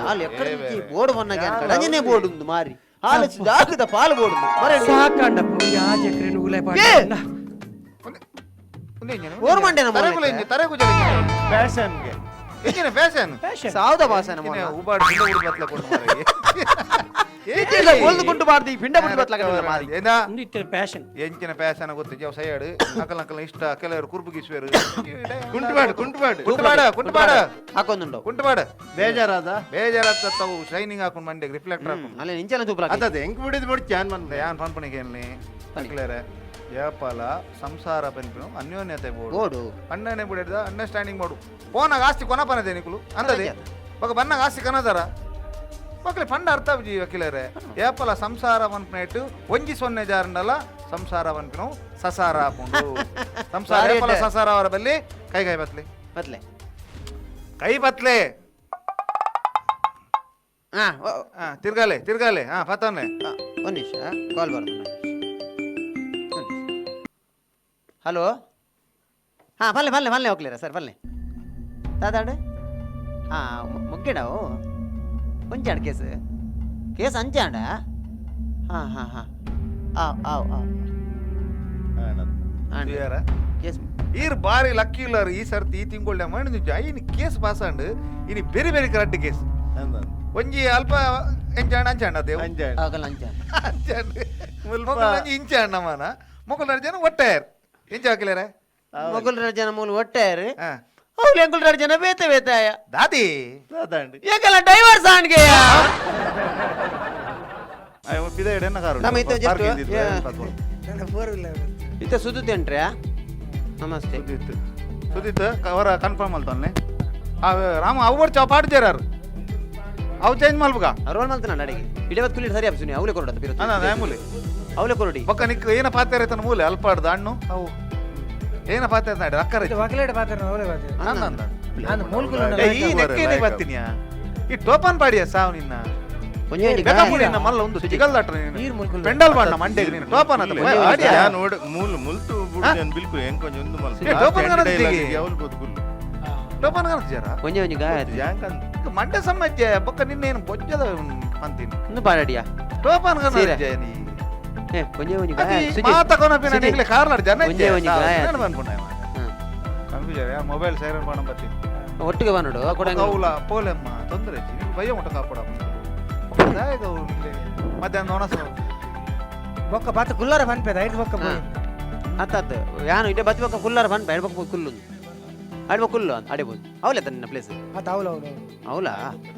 ಹಾಲು ಎಕ್ಕಡ ಬೋರ್ಡ್ ಬನ್ನಾಗ ಕಡಂಜನೆ ಬೋರ್ಡ್ ಉಂದು ಮಾರಿ ಹಾಲು ಜಾಗದ ಪಾಲು ಬೋರ್ಡ್ ಉಂದು ಮರೆ. ಸಾಕಂಡಪ್ಪ, ಒಂಜಿ ಆಜಕ್ರೆ ಉಲೆ. ಏ! ಓರ್ ಮಂಡೆನ ಮೊನ್ನೆ. ತರೆಗುಲ ಇಂಜಿ, ತರೆಗುಜಲ ಇಂಜಿ. ಫ್ಯಾಷನ್ಗೆ. ಎಂಚಿನ ಫ್ಯಾಷನ್? ಫ್ಯಾಷನ್. ಸಾವ್ದ ಭಾಷಣ. ಎಂಚಿನ ಉಬಾಡು ಪಿಂಡ ಉಡು ಬತ್ಲ ಕೊಡು ಮಾರೆ. ಒಲ್ದು ಕುಂಟು ಬಾರ್ದು ಈ ಪಿಂಡ ಬಿಟ್ಟು ಬತ್ಲಾಗ ಮಾರಿ. ಏನ? ಒಂದು ಇತ್ತಿನ ಫ್ಯಾಷನ್. ಎಂಚಿನ ಫ್ಯಾಷನ್ ಗೊತ್ತು ಜಾವ್ ಸೈಡ್ ಅಕಲ್ ಅಕಲ್ ಇಷ್ಟ ಕೆಲವರು ಕುರ್ಬುಗಿಸುವರು. ಕುಂಟುಬಾಡು ಕುಂಟುಬಾಡು. ಕುಂಟುಬಾಡ ಕುಂಟುಬಾಡ. ಹಾಕೊಂದುಂಡು. ಕುಂಟುಬಾಡ. ಬೇಜಾರಾದ. ಬೇಜಾರಾತ ತಾವು ಶೈನಿಂಗ್ ಹಾಕೊಂಡು ಮಂಡೆಗೆ ರಿಫ್ಲೆಕ್ಟರ್ ಹಾಕೊಂಡು. ಅಲ್ಲಿ ನಿಂಚೆಲ್ಲ ತೂಪಲ. ಅದ ಎಂಕ್ ಬೊಡೆದಿ ಬೊಡ್ಚಿ ಅನ್ ಮನ್ಪೆ. ಯಾನ್ ಪನ್ಪಣಿಗೆ ಏನ್ಲಿ ಅಕ್ಲೇರೆ, ಏಪಾಲ ಸಂಸಾರ ಪನ್ಪಿನು ಅನ್ಯೋನ್ಯತೆ ಬೋಡು. ಬೋಡು. ಅಣ್ಣನೇ ಬಿಡಿದ ಅಂಡರ್ಸ್ಟ್ಯಾಂಡಿಂಗ್ ಮಾಡು. ಫೋನಾಗ ಆಸ್ತಿ ಕೊನಪನದೆ ನಿಕುಲು ಅಂದದೆ ಬೊಕ ಬನ್ನಾಗ ಆಸ್ತಿ ಕನದರ ಮಕ್ಳೆ ಪಂಡ ಅರ್ಥ ಜಿ ವಕೀಲರೆ. ಏಪಲ ಸಂಸಾರ ಪನ್ಪಿನೈಟ್ ಒಂಜಿ ಸೊನ್ನೆ ಜಾರಂಡಲ ಸಂಸಾರ ಪನ್ಪಿನು ಸಸಾರ ಆಪುಂಡು ಸಂಸಾರ. ಬಾರಿ ಏಪಲ ಎಡ್ಡೆ. ಸಸಾರ ಅವರ ಬಲ್ಲಿ ಕೈ ಕೈ ಬತ್ಲೆ. ಬತ್ಲೆ. ಕೈ ಬತ್ಲೆ. ಹಾ. ಹಾ, ತಿರ್ಗಾಲೆ ತಿರ್ಗಾಲೆ, ಹಾ ಪತನೆ. ಒಂದು ನಿಮಿಷ, ಕಾಲ್ ಬರ್ತದೆ. ಹಲೋ, ಹಾಂ ಪಲ್ಲೆ ಪಲ್ಲೆ ಪಲ್ಲೆ ಹೋಗ್ಲಿರ ಸರ್ ಪಲ್ಲೆ ದಾದಾಡು. ಹಾಂ ಮುಗ್ಗಿಡವು ಒಂಚಾಂಡ್ ಕೇಸ್ ಕೇಸ್ ಅಂಚಾಂಡ. ಹಾಂ ಹಾಂ ಹಾಂ ಆವ್ ಆವ್ ಆವ್. ಯಾರ? ಕೇಸ್. ಈರ್ ಬಾರಿ ಲಕ್ಕಿ ಇಲ್ಲಾರ ಈ ಸರ್ತಿ ಈ ತಿಂಗಳ ಮಣ್ಣು ಐನ್ ಕೇಸ್ ಪಾಸ್ ಆಂಡ್ ಇನಿ ಬೇರೆ ಬೇರೆ ಕರೆಕ್ಟ್ ಕೇಸ್. ಒಂಜಿ ಅಲ್ಪ ಎಂಚಾಂಡ ಅಂಚಾಂಡ ಅದೇವು. ಅಂಜಾಂಡ್. ಆಗಲ್ಲ ಅಂಚಾಂಡ್. ಅಂಚಾಂಡ್ ಮೊಕಲ್ ಒಂಜಿ ಇಂಚಾಂಡ ಮಾನ ಮೊಕಲ್ ಜನ ಒಟ್ಟಾಯರ್ ಎಂಚ ಹಾಕಿಲ್ಲಾರೆ. ಮೊಗಲ್ ಜನ ಮೂಲ ಒಟ್ಟಾಯರು. ಹಾ. ಅವ್ಲು ಎಂಕುಲ್ ಜನ ಬೇತೆ ಬೇತಾಯ. ದಾದಿ. ದಾದಾಂಡ್. ಏಕಲ್ಲ ಡೈವರ್ಸ್ ಆಂಡ್ಗೆಯ. ಬಿದ ಎಡೆನ ಕಾರು. ನಮ್ಮ ಇತ್ತ just, yeah. ನನ್ನ ಫೋರ್ ವೀಲರ್. ಇತ್ತ ಸುದ್ದುತ್ತೇನ್ರಿ. ನಮಸ್ತೆ. ಸುದಿತ್ ಸುದಿತ್ ಅವರ ಕನ್ಫರ್ಮ್ ಅಲ್ತಾನೆ ರಾಮ ಅವು ಚಾಪ್ ಪಾಡ್ಜಾರ ಅವು ಚೇಂಜ್ ಮಲ್ಪಗ. ರೋಲ್ ಮಲ್ತನ ಅಡಿಗೆ ಇಡವತ್ ಕುಲಿ ಸರಿ ಅಪ್ಸುನಿ ಅವಲೆ ಕೊರಡ. ಅಣ್ಣ ಮೂಲೆ. ಅವಲೆ ಕೊರಡಿ. ಬೊಕ್ಕ ನಿಕ್ ಏನ ಪಾತ್ರೆ ತನ ಮೂಲೆ ಅಲ್ಪಾಡ್ದ ಹಣ್ಣು ಅವು ಏನ ಪಾತ್ರೆ ನಾಡಿ ಅಕ್ಕರ. ವಕೀಲೇಟ್ ಪಾತ್ರ ಅವಲೇ ಪಾತ್ರ. ನಾನು ಮೂಲ್ಕುಲು. ಈ ನೆಕ್ಕೇನೆ ಬರ್ತೀನಿಯಾ ಈ ಟೋಪನ್ ಪಾಡಿಯ ಸಾವು ನಿನ್ನ. ಒಂಜಿ ಒಂಜಿ ಬೇಕಾಪುಡಿ ನಿನ್ನ ಮಲ್ಲ ಒಂದು ಚಿಗಲ್ದಾಟ್ರ ನೀರ್ ನೀನು ಮುಲ್ಕುಲು. ಪೆಂಡಲ್ ಬಾಣ ಮಂಡೆಗೆ ನೀನು ಟೋಪನ್ ಅದ ಆಡಿಯಾ. ಯಾನ್ ಓಡ್ ಮೂಲ್ ಮುಲ್ತು ಬುಡ್ದು ಬಿಲ್ಕು ಎಂಕ್ ಒಂಜಿ ಒಂದು ಮಲ್ತು. ಏ, ಟೋಪನ್ ಕಾಣುತ್ತೆ. ಯಾವಲ್ ಬೋದು ಗುಲ್ಲು. ಟೋಪನ್ ಕಾಣುತ್ತೆ ಒಂಜಿ ಒಂಜಿ ಗಾಯ ಆಯ್ತು. ಯಾಂಕಂದ್. ಮಂಡೆ ಸಮಸ್ಯೆ ಬೊಕ್ಕ ನಿನ್ನ ಏನು ಬೊಜ್ಜದ ಅಂತೀನಿ. ಇನ್ನು ಪಾಡಡಿಯಾ. ಟೋಪನ್ ಸೀರೆ. ಕನ ನೀ. ಏ, ಒಂಜೇ ಒಂಜಿ ಅತಿ ಗಾಯ ಸುಜಿ. ಮಾತ ಕೊನಪಿನ ಸುಜಿ. ನಿಕ್ಲೆ ಕಾರ್ಲಾಡ್ ಜನ ಒಂಜೇ ಒಂಜಿ ಗಾಯ. ಪನ್ಪುಂಡ ಹಾ. ಕನ್ಫ್ಯೂಷನ್ ಮೊಬೈಲ್ ಸೈರನ್ ಬಾಣ ಬತ್ತಿ. ಒಟ್ಟಿಗೆ ಬನ್ನೋಡು ಕೊಡಂಗ. ಕೌಲ ಪೋಲೆಮ್ಮ ತೊಂದರೆ ಇಜ್ಜಿ ನಿಂಗೆ ಭಯ ಉಂಟು ಕಾಪಡ ದಾಯಕ ಅವು ನಿಕ್ಲೆ ಮಧ್ಯಾಹ್ನ ಒಣಸ. ಬೊಕ್ಕ ಬತ್ತ ಕುಲ್ಲರ ಪನ್ಪೆದ ಐದು ಬೊಕ್ಕ ಪೋಯಿ. ಅತ್ತ ಅತ್ತ ಯಾನು ಇಡೆ ಬತ್ತಿ ಬೊಕ್ಕ ಕುಲ್ಲಾರ ಬನ್ಪ ಎಡ್ಬೊಕ್ಕ ಕುಲ್ಲು ಅಡ್ಬ ಕುಲ್ಲು ಅಂತ ಅಡಿಬೋದು ಅವಲೆ ತನ್ನ ಪ್ಲೇಸ್. ಅತ್ತ ಅವಳು ಅವಳು. ಅವಲಾ?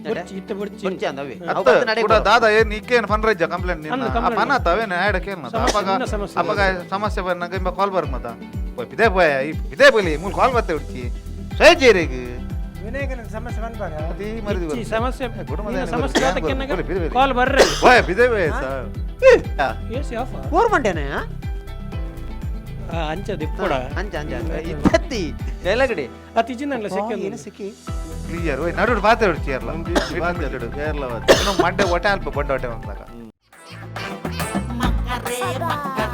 ಬೊರ್ಚಿ ಇತ್ತೆ ಬೊರ್ಚಿ. ಬೊರ್ಚಿ ಅಂದ ಅವೇ. ಅವು ಅತ್ತ ಬತ್ತು ನಡೆ ಕೂಡ ಬರೋ. ದಾದ ಏನ್ ಇಕ್ಕೇನು ಫನ್ ರಜ್ಜ ಕಂಪ್ಲೇಂಟ್ ನಿನ್ನ ಅಂದು ಆ complaint. ಪನ ತಾವೇನು ಆ್ಯಡ್ ಕೇನ್ ಮತ್ತ ಸಮಸ್ಯೆ, ಅಪಗ ನಿನ್ನ ಸಮಸ್ಯೆ. ಅಪಗ ಸಮಸ್ಯೆ ಬಂದಾಗ ಇಂಬ ಕಾಲ್ ಬರ್ ಮತ್ತ ಪೋಯ್ ಪಿದೆ ಪೋಯ ಈ ಪಿದೆ ಪೋಲಿ ಮೂಲ ಕಾಲ್ ಬತ್ತೆ ಉಡ್ಚಿ ಸೈಜೇರಿಗೆ. ವಿನಾಯಕನ ಸಮಸ್ಯೆ ಪನ್ಪಾರ. ಅತಿ ಮರಿದಿ. ಇಚ್ಚಿ ಸಮಸ್ಯೆ. ಗುಡುಮದ ನಿನ್ನ ಏನು ಸಮಸ್ಯೆ ಬರುತ್ತೆ? ಆತಕ್ಕೆನ್ನಗ ಬೋಲಿ, ಬಿದೆ ಬೇಲಿ. ಕಾಲ್ ಬರ್ರೆ. ಪೋಯ ಪಿದೆ ಪೋಯ ಸರ್. ಎ ಸಿ ಆಫ್ ಊರ್ ಮಂಡ್ಯನೇ. ಅಂಚದ ಇಪ್ಪಡ. ಅಂಚ ಅಂಚ ಅಂಚ ಇತ್ತತ್ತಿ ಡೈಲಾಗಡಿ. ಅತಿ ಜಿನ್ನಲ್ಲ ಸೆಕೆಂಡ್. ಏನು ಸಿಕ್ಕಿ. ಕ್ಲಿಯರ್ ಓಯ್ ನಡುಡು ಬಾತೆ ಉಡ್ಚಿ ಅಲ್ಲ. ಕೇರಳ. ಮಂಡೆ ಹೊಟ್ಟೆ ಅಲ್ಪ ಬಂಡ ಹೊಟ್ಟೆ ಬಂದಾಗ. ಮಕ್ಕರೇ ಮಕ್ಕರೇ.